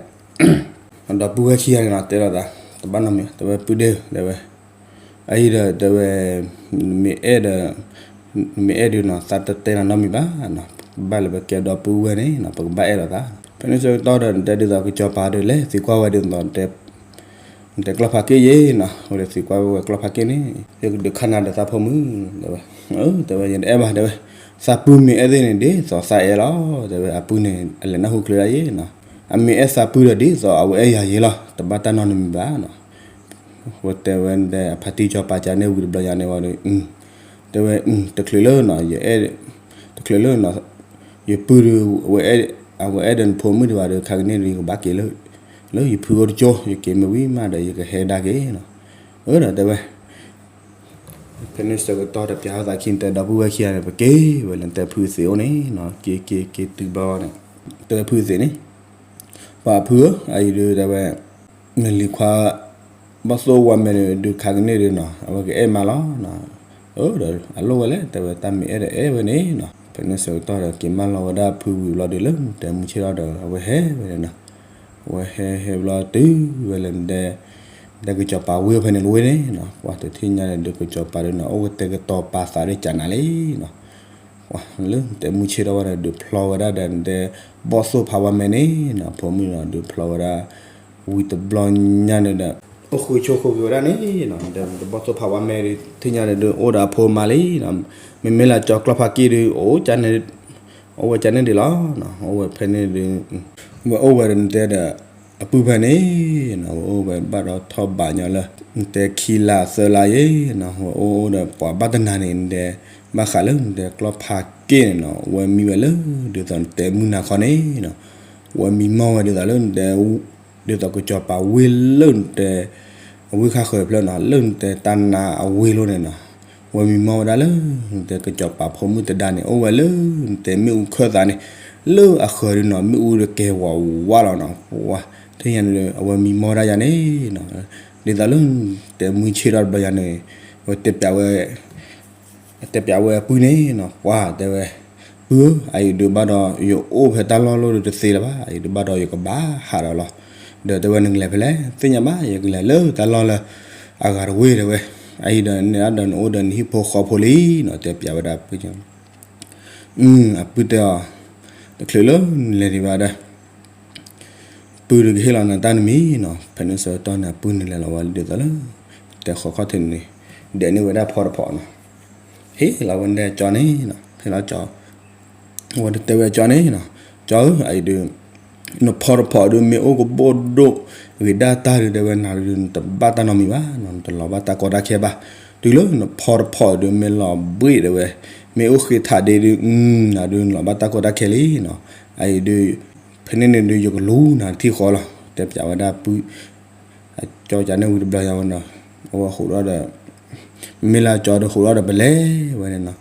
ဒီပုၢ်ဝဲၢ်ခံဂၤန့ၣ်နီၤ တဲလိာ်သး တဘၣ်နီတမံၤ တဲဝဲပုၢ်ဒ့ဧၢ တဲဝဲ, အအံၤဒီး တဲဝဲ နမ့ၢ်အဲၣ်ဒီး နမ့ၢ်အဲၣ်ဒုးနီၤ သးတတဲနၤနီတမံၤဘၣ်နီၤ, ဘၣ်လၢပကဲဒီပုၢ်ဝဲၢ်န့ၣ်နီၤ ပကဘၣ်အဲၣ်လိာ်သး, ဖဲန့ၣ်ဆၢကတီၢ်ဒီး နတဲဒ်သိးကစီၤပၤဒုးလဲၤသံကွၢ်ဝဲဒ်သိး နတဲကျီၢ်ဖးက့ၣ်ယဲနီၤ, ဝဲဒၣ်သံကွၢ်ဝဲကျီၢ်ဖးက့ၣ်န့ၣ် ယကဒုးခါနၤဒီးသးဖိမုၣ် တဲဝဲ, တဲဝဲ ယတအဲၣ်ဘၣ် တဲဝဲ, သးပုၢ်မ့ၢ်အဲၣ်သ့ၣ်န့ၣ် ဒ်သိးသးအဲၣ်လီၤ တဲဝဲ, အပုၢ်န့ၣ် အလဲၤနၢ်ဟူချုးဒၣ်ယဲနီၤ, အမ့ၢ်အဲၣ်သးပုၢ်ဒီး ဒ်သိးအဝဲအဲၣ်ယၤယဲလီၤ တဘၣ်တၢ်နီတမံၤဘၣ်နီၤ, ဝဲတဲဝဲဒၣ် အဖါတံၢ်စီၤပၤကန့ၣ်ဝံၤတဘျီညါန့ၣ်ဝံၤဒီး တဲဝဲ တချုးလၢနီၤ ယအဲၣ် တချုးလၢနီၤ ယပုၢ်ဒီး အဝဲအဲၣ်ဒီးနဖိမုၣ်ဒံးဘၣ်ဒီး ခါကန့ၣ်ဒီး ယကဘၣ်က့ၤလၢ လၢယဖုအိၣ်တကၠိ ယက့ၤမ့ၢ်ဝံၤမးဒီး ယကဟဲဒၣ်က့ၤနီၤ, အၢ ဒီးတဲဝဲ ဖဲန့ၣ်ဆၢကတီၢ်ဒီး ပျးထီၣ်သးခံ နတဲဒီပုၢ်ဝဲၢ်ခံဂၤန့ၣ် ပက့ၤဝဲလၢနတဲဖုသံးအိၣ်န့ၣ်နီၤ, က့ၤက့ၤက့ၤတုၤဘျီန့ၣ် တဲဖုသံးန့ၣ် ပှၤဖုဧၢ အအံၤဒုးတဲဝဲ နလံၤခွါ ဘီၣ်သိၣ်ဝါမဲန့ၣ်ဒုး ခါကန့ၣ်ဒုးနီၤ အဝဲကအဲၣ်မးလီၤနီၤ, အၢ ဒီးအလိၣ်ဝဲလဲၣ် တဲဝဲ တၢ်မ့ၢ်အဲၣ်ဒီးအဲၣ်ဝဲန့ၣ်နီၤ, ဖဲန့ၣ်ဆၢကတီၢ်ဒီး က့ၤမၢလီၤဝဲဒၣ်ဖုဝံၤဘျီဒုး လၢနတဲမုၢ်ဆ့ၣ်ထီၣ်ဒီး အဝဲဟဲဝဲန့ၣ်နီၤ, အဝဲဟဲဟဲဘျီတုၤဝဲလၢနတဲ နတဲကစီၤပၤဝ့ၢ်ဖဲန့ၣ်တဝ့ၢ်န့ၣ်နီၤ, ပှၤတထံၣ်ညါန့ၣ်ဒုး ကစီၤပၤဒုးနီၤ အိၣ်ကတဲာ်ကတီၤပာ်သးဒ်ကနၤလံနီၤ လၢနတဲမုၢ်ဆ့ၣ်ထီၣ်ဝဲဒီး ဒုးဖျီဝဲဒၣ်ဒီးနတဲ ဘီၣ်သိၣ်ဖးဝါမဲန့ၣ်နီၤ, ဖိမုၣ်နီၤ ဒုးဖျီဝဲဒၣ် ဝံၤတဘျီညါန့ၣ်ဒီး အိၣ်ဃုာ်ဆိးဃုာ်က့ၤဝဲဒၣ်န့ၣ်နီၤ, နတဲဘီၣ်သိၣ်ဖးဝါမဲဒုး ထံၣ်ညါန့ၣ်ဒုး အိၣ်ဒီးအဖိမါလံနီၤ, မ့မ့ၢ်လၢကၠီကျီၢ်ဖးက့ၣ်ဒုး အိၣ် အိၣ်ဝဲကန့ၣ်ဒံးလီၤ, အိၣ်ဝဲဖဲန့ၣ်ဒုး ဝဲအိၣ်ဝဲဒီးနတဲဒီး အပုၢ်ဖဲန့ၣ်နီၤ, ဝဲအိၣ်ဝဲဘၣ်ဒီးထီၣ်ဘးညီလၢ နတဲခံလါသၢလါယဲနီၤ, ဝဲအိၣ်ဒီးပှၤဘၣ်တနၤန့ၣ် နတဲ ဘၣ်ဃးလၢနတဲကျီၢ်ဖးက့ၣ်န့ၣ်နီၤ, ဝဲမံဝဲလၢ ဒ်သိးနတဲမုၢ်နၤခီန့ၣ်နီၤ, ဝဲမံမီၢ်ဝဲဒ်သိးလၢနတဲ ဒ်သိးကစီၤပၤဝ့ၢ်လၢနတဲ အဝ့ၢ်ခါဃၢၤဖျၢၣ်နီၤ, လၢနတဲတၢ်နါအဝ့ၢ်လိၤန့ၣ်နီၤ, ဝဲမံမီၢ်ဝဲဒၣ်လၢ နတဲကစီၤပၤဖိမုၣ်တဒါန့ၣ် အိၣ်ဝဲလၢ နတဲမ့ၣ်အူခၢၣ်သးန့ၣ် လၢအဃၢၤဒုးနီၤ မ့ၣ်အူဒီးကဲဝးဝးလီၤနီၤ, ပှၤ ထံၣ်ညါန့ၣ်ဒီး အဝဲမံမီၢ်ဝဲဒၣ်ယၤန့ၣ်နီၤ, ဒ်သိးလၢ နတဲမုၢ်ဆ့ၣ်ထီၣ်တဘျီယၤန့ၣ် ဝဲတဲပျးဝဲ တဲပျးဝဲအပုၢ်န့ၣ်နီၤ, ပှၤတဲဝဲ ပုၢ်ဧၢ အအံၤဒုးဘၣ်ဒီး ယအိၣ်ဖဲတၢ်လီၢ်လိၤဒီးတသ့လၢၤဘၣ်, အအံၤဒုးဘၣ်ဒီးယကဘၣ်ဟးဒီးလီၤ, ဒီးတဲဝဲ နကလဲၤဖဲလဲၣ်, သ့ၣ်ညါဘၣ် ယကလဲၤလၢတၢ်လီၢ်လၢ အဂၤတဝ့ၢ်တဲဝဲ, အအံၤဒီးန့ၣ်ဒီးနအိၣ်ဒီးနဟံၣ်ဖိဃီဖိလံနီၤ, တဲပျးဝဲဒၣ်အပုၢ် အပုၢ်တဲအီၤ, တချုးလၢနလဲၤဒံးဘၣ်ဒီး ပုၢ်ဒုးကဟ့ၣ်လီၤနၤတၢ်တမံၤနီၤ, ဖဲန့ၣ်ဆၢကတီၢ်န့ၣ် အပုၢ်န့ၣ်လဲၤလီၤဝဲဒ်သိးလၢ တဲဃီခီၣ်ထံးန့ၣ် ဒဲးန့ၢ်ဝဲဒၣ်ဖီတဖီနီၤ, ဟ့ၣ်လီၤဝဲဒၣ်ကၠီန့ၣ်နီၤ, ဟ့ၣ်လီၤကၠီ ဝဲဒၣ်တဲဝဲကၠီန့ၣ်နီၤ, ကၠီဧၢ အအံၤဒုး နဖီတဖီဒုး မ့ၢ်အိၣ်ကဘိၣ်ဒိၣ်ဂ့ၤဒၣ်တၢ်ဒုး တဲဝဲနၤဒုး နတဘၣ်တၢ်နီတမံၤဘၣ်နီၤ, နတလီၤဘၣ်တၢ်ကီတၢ်ခဲဘၣ်, တုၤလၢနဖီတဖီဒုး မ့ၢ်လီၤဘှ့ၣ်တဲဝဲ, မ့ၢ်အိၣ်ဃ့ထးဒ့ဒုး နၤဒုး နလီၤဘၣ်တၢ်ကီတၢ်ခဲလံနီၤ, အအံၤဒုး ဖဲန့ၣ်န့ၣ်ဒုး ယကလူၤနၤတထံၣ်ဃီလီၤ, တဲပျးဝဲဒၣ်ပုၢ် အကၠီကန့ၣ်ဝံၤတဘျီညါဝဲနီၤ, အဝဲဃိးဒီး မ့ၢ်လၢကၠီဒုးဃိးဒီးပလဲၤဝဲန့ၣ်နီၤ,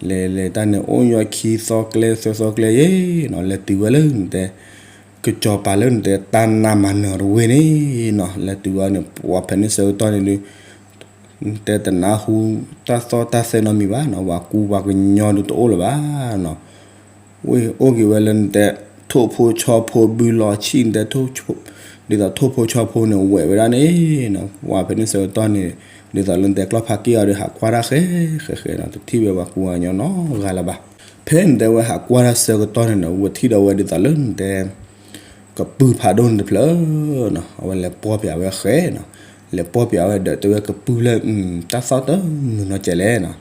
လဲၤလဲၤတၢ်န့ၣ် အိၣ်ညီခံသီကျဲသၢသီကျဲယဲနီၤ, လဲၤတုၤဝဲလၢနတဲ ကစီၤပၤလၢနတဲတၢ်နါမၤနၢၤတဝ့ၢ်န့ၣ်နီၤ, လဲၤတုၤဝဲန့ၣ် ပှၤဖဲန့ၣ်ဆၢကတီၢ်န့ၣ်ဒုး နတဲတနၢ်ဟူတၢ်သီၣ်တၢ်သဲနီတမံၤဘၣ်နီၤ, ပှၤကူပှၤကညီဒုးတအိၣ်လၢၤဘၣ်နီၤ, ဝ့ၢ်အိၣ်က့ၤဝဲလၢနတဲ ထိၣ်ဖိဆီဖိဘုလီၤဆံၣ် နတဲ ဒ်သိးထိၣ်ဖိဆီဖိန့ၣ် ဝဲၢ်ဝဲဒၣ်န့ၣ်နီၤ, ပှၤဖဲန့ၣ်ဆၢကတီၢ်န့ၣ် ဒ်သိးလၢနတဲကျီၢ်ဖးက့ၣ်အီၤဒီး ဟးကွၢ်တၢ်ဃဲဃဲဃဲနီၤ, တထံၣ်ဝဲပှၤကူပှၤကညီနီတဂၤလၢၤဘၣ်, ဖဲနတဲဝဲဟးကွၢ်တၢ်ဆၢကတီၢ်န့ၣ်နီၤ ဝဲထံၣ်ဒီးဝဲဒ်သိးလၢနတဲ ကပုၢ်ဖးဒိၣ်န့ၣ်တဖျၢၣ်နီၤ, အဝဲလဲၤပီၢ်ပျးဝဲဃဲနီၤ, လဲၤပီၢ်ပျးဝဲဒီးတဲဝဲကပုၢ်ဖျၢၣ် တၢ်သီၣ်တမုာ်နီတစဲးလဲၣ်နီ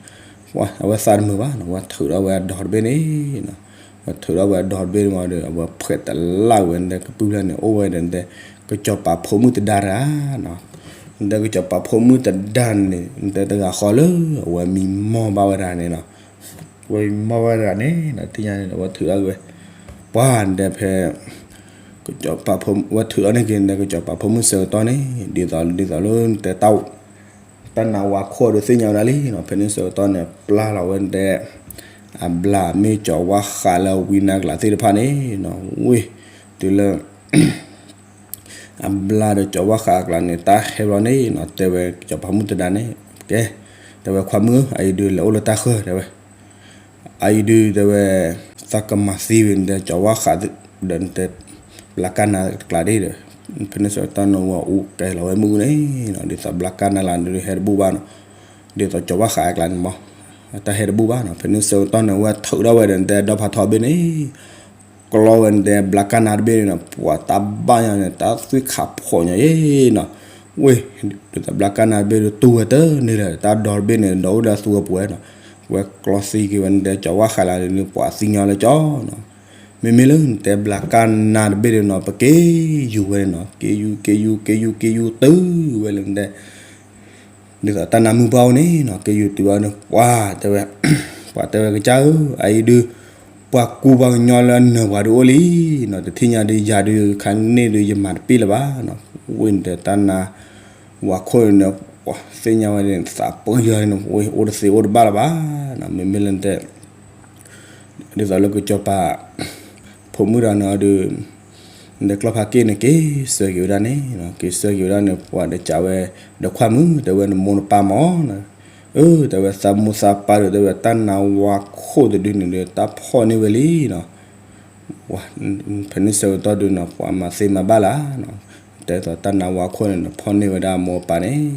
ၤ, အဝဲသးတမုာ်ဘၣ်နီၤ, အဝဲထုးထီၣ်ဝဲအဒီတဘ့ၣ်န့ၣ်နီၤ, အဝဲထုးထီၣ်ဝဲအဒီတဘ့ၣ်န့ၣ်ဒီး အဝဲဖှဲးတလၢ်ဝဲ နတဲကပုၢ်ဖျၢၣ်န့ၣ် အိၣ်ဝဲဒီးနတဲ ကစီၤပၤဖိမုၣ်တဒါတဂၤနီၤ, နတဲကစီၤပၤဖိမုၣ်တဒါန့ၣ် နတဲတဂၤဃီလၢ အဝဲမံမီၢ်ဘၣ်ဝဲဒၣ်န့ၣ်နီၤ ဝဲမံမီၢ်ဝဲဒၣ်န့ၣ်နီၤ, ထံၣ်ညါန့ၣ် အဝဲထုးထီၣ်က့ၤဝဲ ပှၤနတဲဖဲ ကစီၤပၤဖိ ဝဲထုးထီၣ်န့ၢ်က့ၤနတဲ ကစီၤပၤဖိမုၣ်ဆၢကတီၢ်န့ၣ် ဒ်သိး ဒ်သိးလၢနတဲတၢ် တၢ်နါဝါခိၣ်ဒီးသ့ၣ်ညါဝဲဒၣ်လံနီၤ. ဖဲန့ၣ်ဆၢကတီၢ်န့ၣ် ပျၢ်လီၤဝဲနတဲ အဘျါမ့ၢ်ကၠီၤဝါဃးလၢဝံနါကျးသ့ၣ်တဖၣ်န့ၣ်နီၤ, ဝ့ၢ် တုၤလၢ အဘျါဒီးကၠီၤဝါဃးအကျါန့ၣ် တၢ်ဟဲဘျီန့ၣ်နီၤ, တဲဝဲကစီၤပၤမုၣ်သဒါန့ၣ် ကဲ, တဲဝဲခွါမုၣ်ဧၢ, အအံၤဒုးလဲၤအိၣ်လၢတၢ်ဃၢၤ တဲဝဲ အအံၤဒုးတဲဝဲ သးကမၤသံဝဲနတဲကၠီၤဝါဃး ဒီးနတဲ ဘျါကၢ်နါတကျးဒၣ်ဒီး, ဖဲန့ၣ်ဆၢကတီၢ်န့ၣ် ဝဲအူကဲလီၤဝဲမုၢ်န့ၣ်နီၤ, ဒ်သိးဘျါကၢ်နါလၢဒုးဟဲတဘူၣ်ဘၣ်နီၤ, ဒ်သိးကၠီၤဝါဃးအကျါန့ၣ်မး တၢ်ဟဲတဘူၣ်ဘၣ်နီၤ. ဖဲန့ၣ်ဆၢကတီၢ်န့ၣ် ဝဲထုးထီၣ်ဝဲဒီးနတဲဒီဖးထီဘ့ၣ်န့ၣ် ကျီဝဲနတဲဘျါကၢ်နါတဘ့ၣ်န့ၣ်နီၤ, ပှၤတၢ်ဘၣ်ညါန့ၣ် တၢ်သွံၣ်ခးဖှီၣ်ညါယ့နီၤ, ဝ့ၢ် ဒ်သိးဘျါကၢ်နါတဘ့ၣ်ဒုးတူၢ်ဝဲတန့ၢ်လၢၤ, တၢ်ဒီတဘ့ၣ်န့ၣ် ဒီးအိၣ်ဒီးသူအပူၤဝဲနီၤ, ဝဲကျီသံက့ၤဝဲနတဲကၠီၤဝါဃးလၢဒုး ပှၤသံညီလၢကၠီနီၤ. မ့မ့ၢ်လၢနတဲဘျါကၢ်နါတဘ့ၣ်ဒုးနီၤ ပက့ၤယူၤဝဲနီၤ, က့ၤယူၤ က့ၤယူၤ က့ၤယူၤ က့ၤယူၤတုၤဝဲလၢနတဲ ဒ်သိးတၢ်နါမုၢ်ပှၢ်အိၣ်န့ၣ်နီၤ, က့ၤယူၤတုၤဝဲန့ၣ် ပှၤတဲဝဲ ပှၤတဲဝဲကစၢ်ဧၢ, အအံၤဒုး ပှၤကူပှၤကညီလၢအနၢၤပှၤဒုးအိၣ်လံနီၤ, တထံၣ်ညါဒုးယၤဒုးခါန့ၣ်ဒုးယမၤတပ့ၢ်လၢၤဘၣ်နီၤ, ဝ့ၢ်နတဲတၢ်နါဝါခိၣ်န့ၣ် ပှၤသ့ၣ်ညါဝဲန့ၣ် သးပှၢ်ယီၤန့ၣ် ဝ့ၢ်အိၣ်တသ့အိၣ်တဘၣ်လၢၤဘၣ်နီၤ, မ့မ့ၢ်လၢနတဲ ဒ်သိးလၢကစီၤပၤ ဖိမုၣ်ဒီးန့ၣ်အီၤဒုး နတဲကျီၢ်ဖးက့ၣ်န့ၣ် က့ၤဆၢက့ၤဝဲဒၣ်န့ၣ်နီၤ, က့ၤဆၢက့ၤဝဲဒၣ်န့ၣ် ပှၤဒီးကးဝဲ ဒီးခွါမုၣ် တဲဝဲနမိၢ်နပၢ်မးနီၤ, အၢ တဲဝဲသးမိၢ်သးပၢ်ဒီး တဲဝဲတၢ်နါဝါခိၣ်တဒုန့ၣ်ဒီး တၢ်ဖီၣ်န့ၢ်ဝဲလံနီၤ, ဖဲန့ၣ်ဆၢကတီၢ်ဒုးနီၤ ပှၤမၤသ့မၤဘၣ်လၢ်နီၤ, တဲသိးတၢ်နါဝါခိၣ်န့ၣ်နီၤ ဖီၣ်န့ၢ်ဝဲဒၣ်အမိၢ်အပၢ်န့ၣ်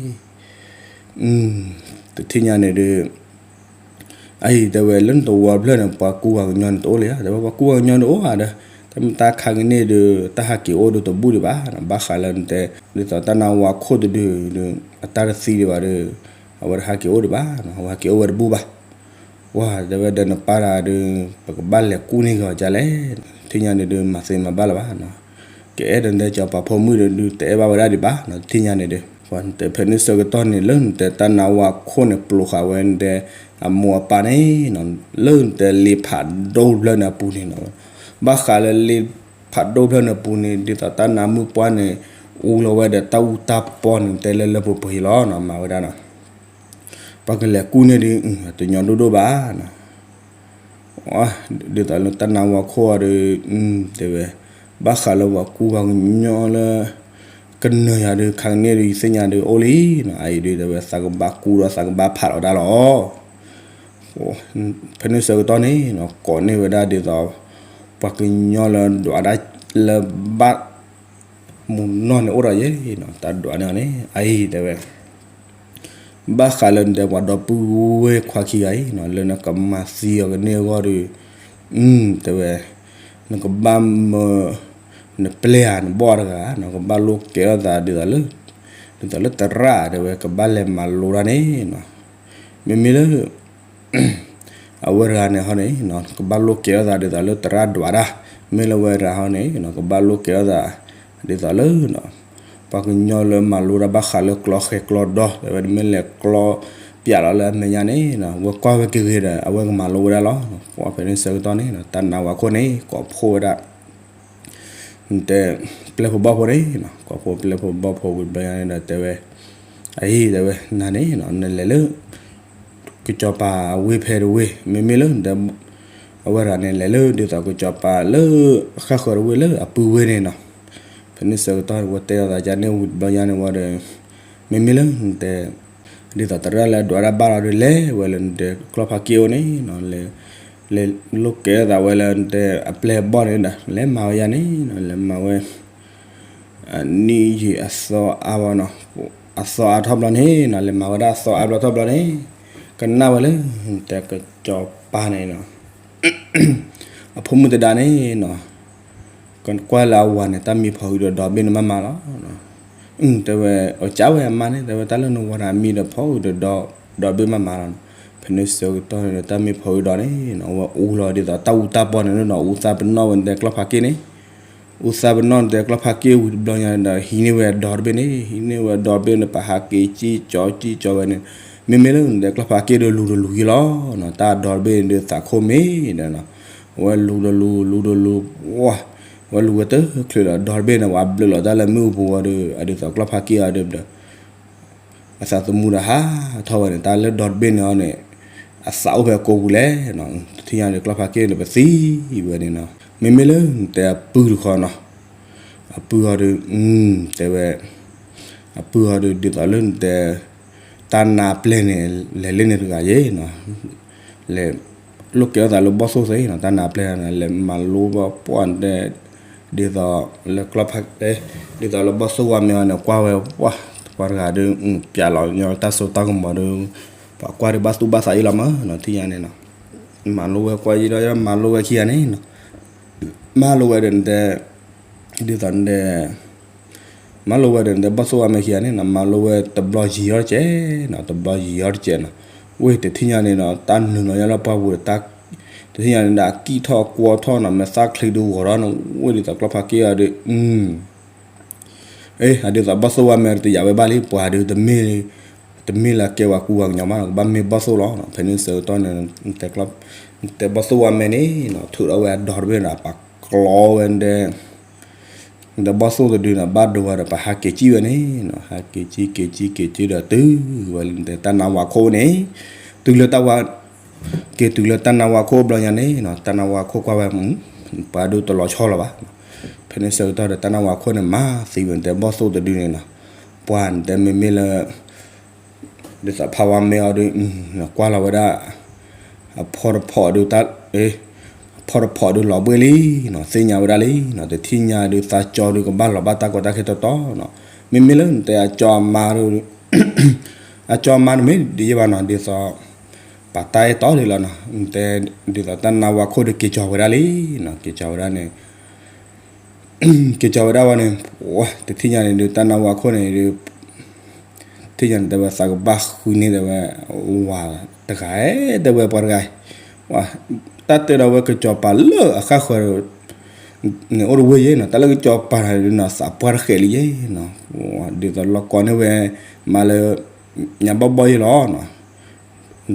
တထံၣ်ညါန့ၣ်ဒုး အအံၤတဲဝဲလၢနတဝီတဖျၢၣ်န့ၣ် ပှၤကူပှၤကညီန့ၣ်တအိၣ်လၢၤဧါ, တဲဝဲပှၤကူပှၤကညီန့ၣ်အိၣ်ဧါဒီး တၢ်မ့ၢ်တၢ်ခါကန့ၣ်ဒုး တၢ်ဟးက့ၤအိၣ်ဒုးတဘူၣ်ဒံးဘၣ်နီၤ, ဘၣ်ဃးလၢနတဲ ဒ်သိးတၢ်နါဝါခိၣ်တဒုဒုး အတၢ်တသံဒံးဘၣ်ဒီး အဝဲတဟးက့ၤအိၣ်ဒံးဘၣ်နီၤ, အဝဲဟးက့ၤအိၣ်ဝဲတဘူၣ်ဘၣ် ပှၤတဲဝဲဒီးနပၢ်တဂၤဒီး ပကဘၣ်လဲၤကူၣ်န့ၢ်က့ၤအီၤဒ်လဲၣ်, တထံၣ်ညါန့ၣ်ဒုး မၤသ့မၤဘၣ်လၢၤဘၣ်နီၤ, ကအဲၣ်ဒိးနတဲစီၤပၤဖိမုၣ်ဒီး ဒုးတအဲၣ်ဘၣ်ဝဲဒၣ်ဒံးဘၣ်နီၤ, တထံၣ်ညါန့ၣ်ဒုး ပှၤနတဲဖဲန့ၣ်ဆၢကတီၢ်န့ၣ် လၢနတဲတၢ်နါဝါခိၣ်န့ၣ် ပျိၤဃာ်ဝဲနတဲ အမိၢ်အပၢ်န့ၣ်နီၤ, လၢနတဲလ့ဖးဒိၣ်တဖျၢၣ်န့ၣ်အပူၤန့ၣ်နီၤ, ဘၣ်ဃးလၢလ့ဖးဒိၣ်တဖျၢၣ်န့ၣ်အပူၤန့ၣ် ဒ်သိးတၢ်နါမုၢ်ပှၢ်န့ၣ် အူလီၤဝဲဒီးတၢ်အူတၢ်ပီန့ၣ် တဲလၢလၢပှဲၤပှဲၤလီၤနီၤ, မၤဝဲဒၣ်နီၤ ပှၤကလဲၤကူၣ်န့ၢ်ဒုး တညီဒိၣ်ဒိၣ်ဘၣ်နီၤ, ဒ်သိးလၢတၢ်နါဝါခိၣ်အီၤဒီး တဲဝဲ ဘၣ်ဃးလၢပှၤကူပှၤကညီလၢ ကနၢၤယၤဒုး ခါကန့ၣ်ဒုး ယသ့ၣ်ညါဒုးအိၣ်လံနီၤ, အအံၤဒုးတဲဝဲ သးကဘၣ်ကူဒီးသးကဘၣ်ဖးလီၤဒၣ်လီၤ. ဖဲန့ၣ်ဆၢကတီၢ်န့ၣ်နီၤ ကိးန့ၢ်ဝဲဒၣ်ဒ်သိး ပှၤကညီလၢဒွးဒၣ်လၢဘၣ် မုၢ်နီၢ်န့ၣ်အိၣ်ဒီးယဲနီၤ, တၢ်ဒွးန့ၢ်အီၤန့ၣ် အအံၤတဲဝဲ ဘၣ်ဃးလၢနတဲပှၤဒီပုၢ်ဝဲၢ်ခွါခံဂၤအံၤနီၤ လၢနကမၤသံအီၤကန့ၢ်အဂီၢ်ဒီး တဲဝဲ နကဘၣ်မၢ နပျဲၢ်ဧါ နဘီၣ်တဂၤနီၤ ကဘၣ်လိၣ်ကဲထီၣ်သးဒ်သိးလၢ ဒ်သိးလၢသရၣ် တဲဝဲ ကဘၣ်လဲၤမၤလိတၢ်န့ၣ်နီၤ မ့မ့ၢ်လၢ အဝဲတဂၤန့ၣ်ဟီန့ၣ် ကဘၣ်လိၣ်ကဲထီၣ်သးဒ်သိးလၢသရၣ်ဒွးတၢ်, မ့ၢ်လၢဝဲတဂၤဟီန့ၣ် ကဘၣ်လိၣ်ကဲထီၣ်သး ဒ်သိးလၢ ပှၤကညီလၢမၤလိတၢ်ဘၣ်ဃးလၢကျီဃဲၤကျီဒီ တဲဝဲ မ့ၢ်လဲၤကျီပၠးလီၤလၢအမဲာ်ညါန့ၣ် ဝဲကွၢ်ဝဲက့ၤဂ့ၤဒီး အဝဲကမၤလိဝဲဒၣ်လီၤ. ပှၤဖဲန့ၣ်ဆၢကတီၢ်န့ၣ် တၢ်နါဝါခိၣ်န့ၣ် ကိးဖှိၣ်ဝဲဒၣ် တဲ ပျဲၢ်ဖိဘီၣ်ဖိန့ၣ် ကိးဖှိၣ်ပျဲၢ်ဖိဘီၣ်ဖိဝံၤဘျီညါန့ၣ်ဒီးတဲဝဲ အအံၤတဲဝဲ နၤန့ၣ် နလဲၤလၢ ကစီၤပၤအဝ့ၢ်ဖဲတဝ့ၢ် မ့မ့ၢ်လၢ အဝဲတဂၤန့ၣ် လဲၤလၢဒ်သိးကစီၤပၤလၢ ဃၣ်ဃၢၤတဝ့ၢ်လၢအပုၢ်ဝဲၢ်န့ၣ်နီၤ ဖဲန့ၣ်ဆၢကတီၢ်ဝဲတဲအီၤသးကန့ၣ်ဝံၤဘျီညါန့ၣ်ဝံၤဒီး မ့မ့ၢ်လၢနတဲ ဒ်သိးသရၣ်လၢအဒွးတၢ်ဘၣ်လီၤဒီး လဲၤဝဲလၢနတဲကျီၢ်ဖးက့ၣ်အိၣ်န့ၣ်နီၤ လဲၤ လဲၤလိၣ်ကဲထီၣ်သးဝဲလၢနတဲအပျဲၢ်အဘီၣ်န့ၣ်ဒီး လဲၤမၤဝဲယါန့ၣ်နီၤ လဲၤမၤဝဲ အနံၣ်ယံာ်အသီအါဘၣ်နီၤ အသီအါထီၣ်ဘျီန့ၣ်နီၤ လဲၤမၤဝဲဒၣ်အသီအါဘျီထီၣ်ဘျီန့ၣ် ကနၣ်ဝဲလၢ နတဲကစီၤပၤန့ၣ်နီၤ အဖိမုၣ်သဒါန့ၣ်နီၤ ကွၢ်လၢအဝၤန့ၣ် တၢ်မံဖီဂုာ်ဒီးဒီဘ့ၣ်န့ၣ်မးမးလီၤ. တဲဝဲ အကးဝဲအမါန့ၣ် တဲဝဲတၢ်လၢနဝၤန့ၣ် အမံဒီးဖီဂုာ်ဒီးဒီဘ့ၣ်မးမးလီၤ. ဖဲန့ၣ်ဆၢကတီၢ်န့ၣ်ဒီးတၢ်မံဖီဂုာ်ဒီးန့ၣ် အဝဲအူလီၤဒ်သိးတၢ်အူတၢ်ပီန့ၣ်နီၤ အူသၣ်ပနီၣ်ဝဲနတဲကျီၢ်ဖးက့ၣ်န့ၣ် အူသၣ်ပနီၣ်နတဲကျီၢ်ဖးက့ၣ်ဝံၤတဘျီညါဒီး ဟံးန့ၢ်ဝဲအဒီတဘ့ၣ်န့ၣ် ဟံးန့ၢ်ဝဲအဒီတဘ့ၣ်န့ၣ် ပဟးက့ၤကံကၠီကံကၠီဝဲန့ၣ် မ့မ့ၢ်လၢနတဲကျီၢ်ဖးက့ၣ်ဒီးလူၤတလူၤယံလီၤ. တၢ်အဒီတဘ့ၣ်န့ၣ်ဒီးသးခိၣ်မ့ၢ်ဒီး အဝဲလူၤတလူၤ လူၤတလူၤ ဝါ ဝဲလူၤဝဲတချုးဒီးဒီတဘ့ၣ်န့ၣ် ဝဲဘျုးလီၤတၢ်လၢမ့ၣ်အူပူၤဝံၤဒီး အဒ်သိးကျီၢ်ဖးက့ၢ်အီၤဒီး အသးသမူဒီးဟးထီၣ်ဝဲန့ၣ် တၢ်လၢဒီတဘ့ၣ်န့ၣ်အီၤန့ၣ် အသးအိၣ်ဖဲကိာ်ပူၤလဲၣ်နီၤ, တထံၣ်ညါဒီးကျီၢ်ဖးက့ၢ်န့ၣ် ပသံဝဲန့ၣ်နီၤ, မ့မ့ၢ်လၢနတဲအပုၢ်တခီနီၤ, အပုၢ်အီၤဒီး တဲဝဲ အပုၢ်အီၤဒီး ဒ်သိးလၢနတဲ တၢ်နါပျဲၢ်န့ၣ် လဲၤလၢန့ၣ်တဂၤယဲနီၤ, လဲၤ လိၣ်ကဲထီၣ်သးလၢဘီၣ်သိၣ်သ့နီၤ, တၢ်နါပျဲၢ်န့ၣ် လဲၤမၤလိဝဲပှၢ်တဲ ဒ်သိးလၢကျီၢ်ဖး ဒ်သိးလၢဘီၣ်သိၣ်ဝါမဲအီၤန့ၣ် ကွၢ်ဝဲပှၢ် ပှၤတဂၤဒီး ပျးလီၤညီတၢ်စိတၢ်ကမီၤဒီး ပှၤကွၢ်ဒီးဘၣ်သူၣ်ဘၣ်သးအံၤလီၤမးနီၤ, ထံၣ်ညါန့ၣ်နီၤ, မၤလိဝဲကွၢ်ယံၤဒီး မၤလိဝဲခံဂၤန့ၣ်နီၤ, မၤလိဝဲဒီးနတဲ ဒ်သိးနတဲ မၤလိဝဲဒီးနတဲဘီၣ်သိၣ်ဝါမဲခံဂၤန့ၣ်နီၤ, မၤလိဝဲတဘျီယံၤအီၤတကဲးနီၤ, တဘျီယံၤအီၤတကဲးနီၤ, ဝ့ၢ်တထံၣ်ညါန့ၣ်နီၤ တၢ်နုာ်လီၤညါလၢပှၢ်ပူၤဒီး တထံၣ်ညါန့ၣ်ဒီး အကံၣ်ထီၣ်ကွီထီၣ်နီၤ, မဲာ်သၣ်ချံဒုးဂီၤထီၣ်နီၤ, ဝ့ၢ်ဒ်သိးကျီၢ်ဖးက့ၢ်အီၤဒီး အ့ အဒ်သိးဘီၣ်သိၣ်ဝါမဲတယာ်ဝဲဘၣ်လံ, ပှၤဒုး တမ့ၢ်လၢကဲဝဲကူဝဲကညီဘၣ်နီၤ, ကဘၣ်မ့ၢ်ဘီၣ်သိၣ်လီၤနီၤ, ဖဲန့ၣ်ဆၢကတီၢ်န့ၣ် တဲဘီၣ်သိၣ်ဝါမဲန့ၣ်နီၤ ထုးထီၣ်ဝဲအဒီတဘ့ၣ်နီၤ, ပာ်ကျီဝဲ ဒီးဘီၣ်သိၣ်တဒုန့ၣ် ဘၣ်ဒိဝဲဒီး ပဟးက့ၤကံၣ်ဝဲန့ၣ်နီၤ, ဟးက့ၤကံၣ်က့ၤကံၣ်က့ၤကံၣ်ဒီးတုၤဝဲလၢနတဲတၢ်နါဝါခိၣ်န့ၣ်, တုၤလၢတၢ်ဝါ က့ၤတုၤလၢတၢ်နါဝါခိၣ်ဘျီညါန့ၣ်နီၤ, တၢ်နါဝါခိၣ်ကွၢ်ဝဲ ပှၤဒုးတလီၤဆီလၢၤဘၣ်, ဖဲန့ၣ်ဆၢကတီၢ်ဒီးတၢ်နါဝါခိၣ်န့ၣ် မၤသံဝဲနတဲဘီၣ်သိၣ်တဒုန့ၣ်နီၤ, ပှၤနတဲမ့မ့ၢ်လၢ ဒ်သိးဖးဝါမဲအီၤဒီး ကွၢ်လီၤဝဲဒၣ် အဖီတဖီဒီး အဖီတဖီဒီးလီၤဘှ့ၣ်လံနီၤ, သ့ၣ်ညါဝဲဒၣ်လံနီၤ, တထံၣ်ညါဒီးသးကၠီဒီးကဘၣ်လီၤဘၣ်တၢ်ကီတၢ်ခဲတီတီနီၤ, မ့မ့ၢ်လၢနတဲအကၠီအမါဒီး အကၠီအမါတမ့ၢ်ဒ်ယဲဘၣ်နီၤ, ဒ်သိး ပာ်တၢ်အဲၣ်တီလံလီၤနီၤ, နတဲ ဒ်သိးတၢ်နါဝါခိၣ်ဒီးက့ၤကၠီၤဝဲဒၣ်လံနီၤ, က့ၤကၠီၤဝဲဒၣ်န့ၣ် က့ၤကၠီၤဝဲဒၣ်ဝဲန့ၣ်, တထံၣ်ညါန့ၣ်ဒီး တၢ်နါဝါခိၣ်န့ၣ်ဒီး ထံၣ်ညါန့ၣ် တဲဝဲသးကဘၣ်ဃုန့ၢ် တဲဝဲ ဝၤတဂၤ, တဲဝဲပှၤတဂၤ, တၢ်တဲဒီးဝဲကစီၤပၤလၢအဃၣ်ဃၢၤ န့ၣ်အိၣ်တဝ့ၢ်ယဲနီၤ, တၢ်လၢကစီၤပၤန့ၣ်နီၤ သးပှၢ်တဃဲးလံယဲနီၤ, ဒ်သိးလီၤကီန့ၢ်ဝဲ မၤလၢ ညါဘီၣ်ဘီၣ်ယဲလီၤနီၤ.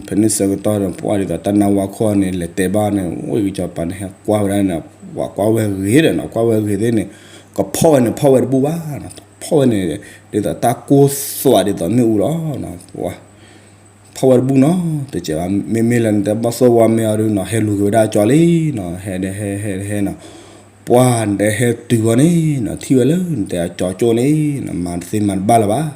ဖဲန့ၣ်ဆၢကတီၢ်ဒီး ပှၤဒ်သိးတၢ်နါဝါခိၣ်န့ၣ် လဲၤတဲဘၣ်န့ၣ် ဝ့ၢ်ကစီၤပၤန့ၣ် ဟဲကွၢ်ဝဲဒၣ်န့ၣ် ပှၤကွၢ်ဝဲဂ့ၤဒီးနီၤ, ကွၢ်ဝဲဂ့ၤသ့ၣ်န့ၣ် ကဖီၣ်ဝဲန့ၣ် ဖီၣ်ဝဲတဘူၣ်ဘၣ်နီၤ, ဖီၣ်ဝဲန့ၣ် ဒ်သိးတၢ်ကိၢ်သွးဒ်သိးမ့ၣ်အူလီၤနီၤ, ပှၤ ဖီၣ်ဝဲတဘူၣ်နီၤ, တကဲးဘၣ် မ့မ့ၢ်လၢနတဲဘီၣ်သိၣ်ဝါမဲအီၤဒုးနီၤ ဟဲလူၤက့ၤဝဲဒၣ်အကၠီလံနီၤ, ဟဲဒီးဟဲ ဟဲ ဟဲနီၤ, ပှၤနတဲဟဲတုၤဝဲန့ၣ်နီၤ ထံၣ်ဝဲလၢနတဲအကၠီကၠိန့ၣ်နီၤ မၤတသ့မၤတဘၣ်လၢၤဘၣ်.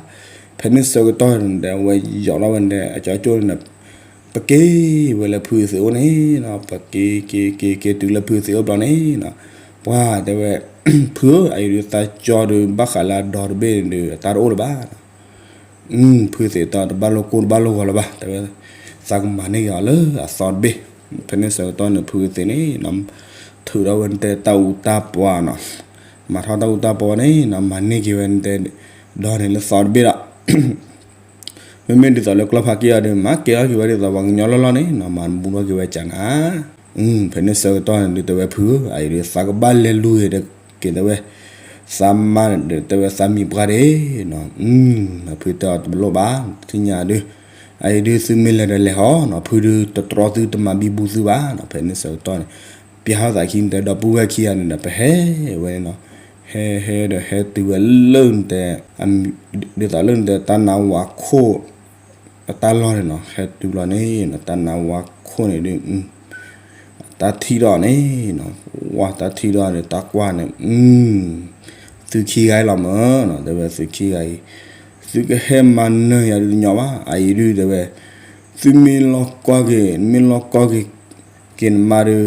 ဖဲန့ၣ်ဆၢကတီၢ်နတဲဝဲယီၤထီၣ်ဝဲနတဲအကၠီကၠိန့ၣ်နီၤ ပက့ၤဝဲလၢဖုသံးအိၣ်န့ၣ်နီၤ, ပက့ၤ က့ၤ က့ၤ က့ၤတုၤလၢဖုသံးအိၣ်ဘျီန့ၣ်နီၤ, ပှၤတဲဝဲ ဖုဧၢ အအံၤဒုးသးကၠီဒုးဘၣ်ဃးလၢအဒီတဘ့ၣ်န့ၣ်ဒုး အတၢ်တအိၣ်လၢၤဘၣ်နီၤ. ဖုသံးတီတဘၣ်လိာ်ကိၢ်တဘၣ်လိာ်ဂီၤလၢၤဘၣ်, တဲဝဲ သးကမၤန့ၢ်က့ၤအီၤလၢအသီတဘ့ၣ်. ဖဲန့ၣ်ဆၢကတီၢ်န့ၣ် ဖုသံးန့ၣ်နီၤ ထုးထီၣ်ဝဲနတဲတၢ်အူတၢ်ပှၤနီၤ, မၤထီၣ်တၢ်အူတၢ်ပှၤန့ၣ်နီၤ မၤန့ၢ်က့ၤဝဲနတဲ ဒီန့ၣ်လၢသီတဘ့ၣ်ဒီး မ့မ့ၢ်ဒ်သိးလၢကျီၢ်ဖးက့ၢ်အီၤဒီး မၤကဲထီၣ်က့ၤဝဲဒ်သိးပှၤကညီလီၢ်လီၢ်န့ၣ်နီၤ မၤတဘူၣ်ထီၣ်က့ၤဝဲကနၤ. ဖဲန့ၣ်ဆၢကတီၢ်န့ၣ်ဒုးတဲဝဲဖုဧၢ အအံၤဒုးသးကဘၣ်လဲၤလူၤက့ၤဒီးက့ၤတဲဝဲ သးမါဒီးတဲဝဲသးမံၤပှၢ်ဒၣ်နီၤ, ဖုတဲအီၤတလိၣ်ဘၣ် တထံၣ်ညါဒုး အအံၤဒုးသုမ့ၢ်လဲၤဒီးလဲၤဟီနီၤ, ဖုဒုးတတြီသုတမၤဘံဘူသုဘၣ်နီၤ. ဖဲန့ၣ်ဆၢကတီၢ်န့ၣ် ပျၢ်ထီၣ်သးခံနတဲဒီပုၢ်ဝဲၢ်ခံဂၤန့ၣ်ဒီး ပဟဲဝဲန့ၣ်နီၤ, ဟဲဟဲဒီးဟဲတုၤဝဲလၢနတဲ ဒ်သိးလၢနတဲတၢ်နါဝါခိၣ် အတၢ်လီၢ်န့ၣ်နီၤ, ဟဲတုၤလီၤန့ၣ်နီၤ တၢ်နါဝါခိၣ်န့ၣ်ဒုး တၢ်ထံၣ်ထီၣ်န့ၣ်နီၤ, ဝါ တၢ်ထံၣ်ထီၣ်န့ၣ် တၢ်ကွၢ်န့ၣ် သုခံဂၤအံၤလီၤမၢ်နီၤ, တဲဝဲသုခံဂၤအံၤ သုကဟဲမၤနၢၤယၤဒုးတညီဘၣ်, အအံၤဒုးတဲဝဲ သုမ့ၢ်လီၤကွၢ်က့ၤ မ့ၢ်လီၤကွၢ်က့ၤ က့ၤနမါဒုး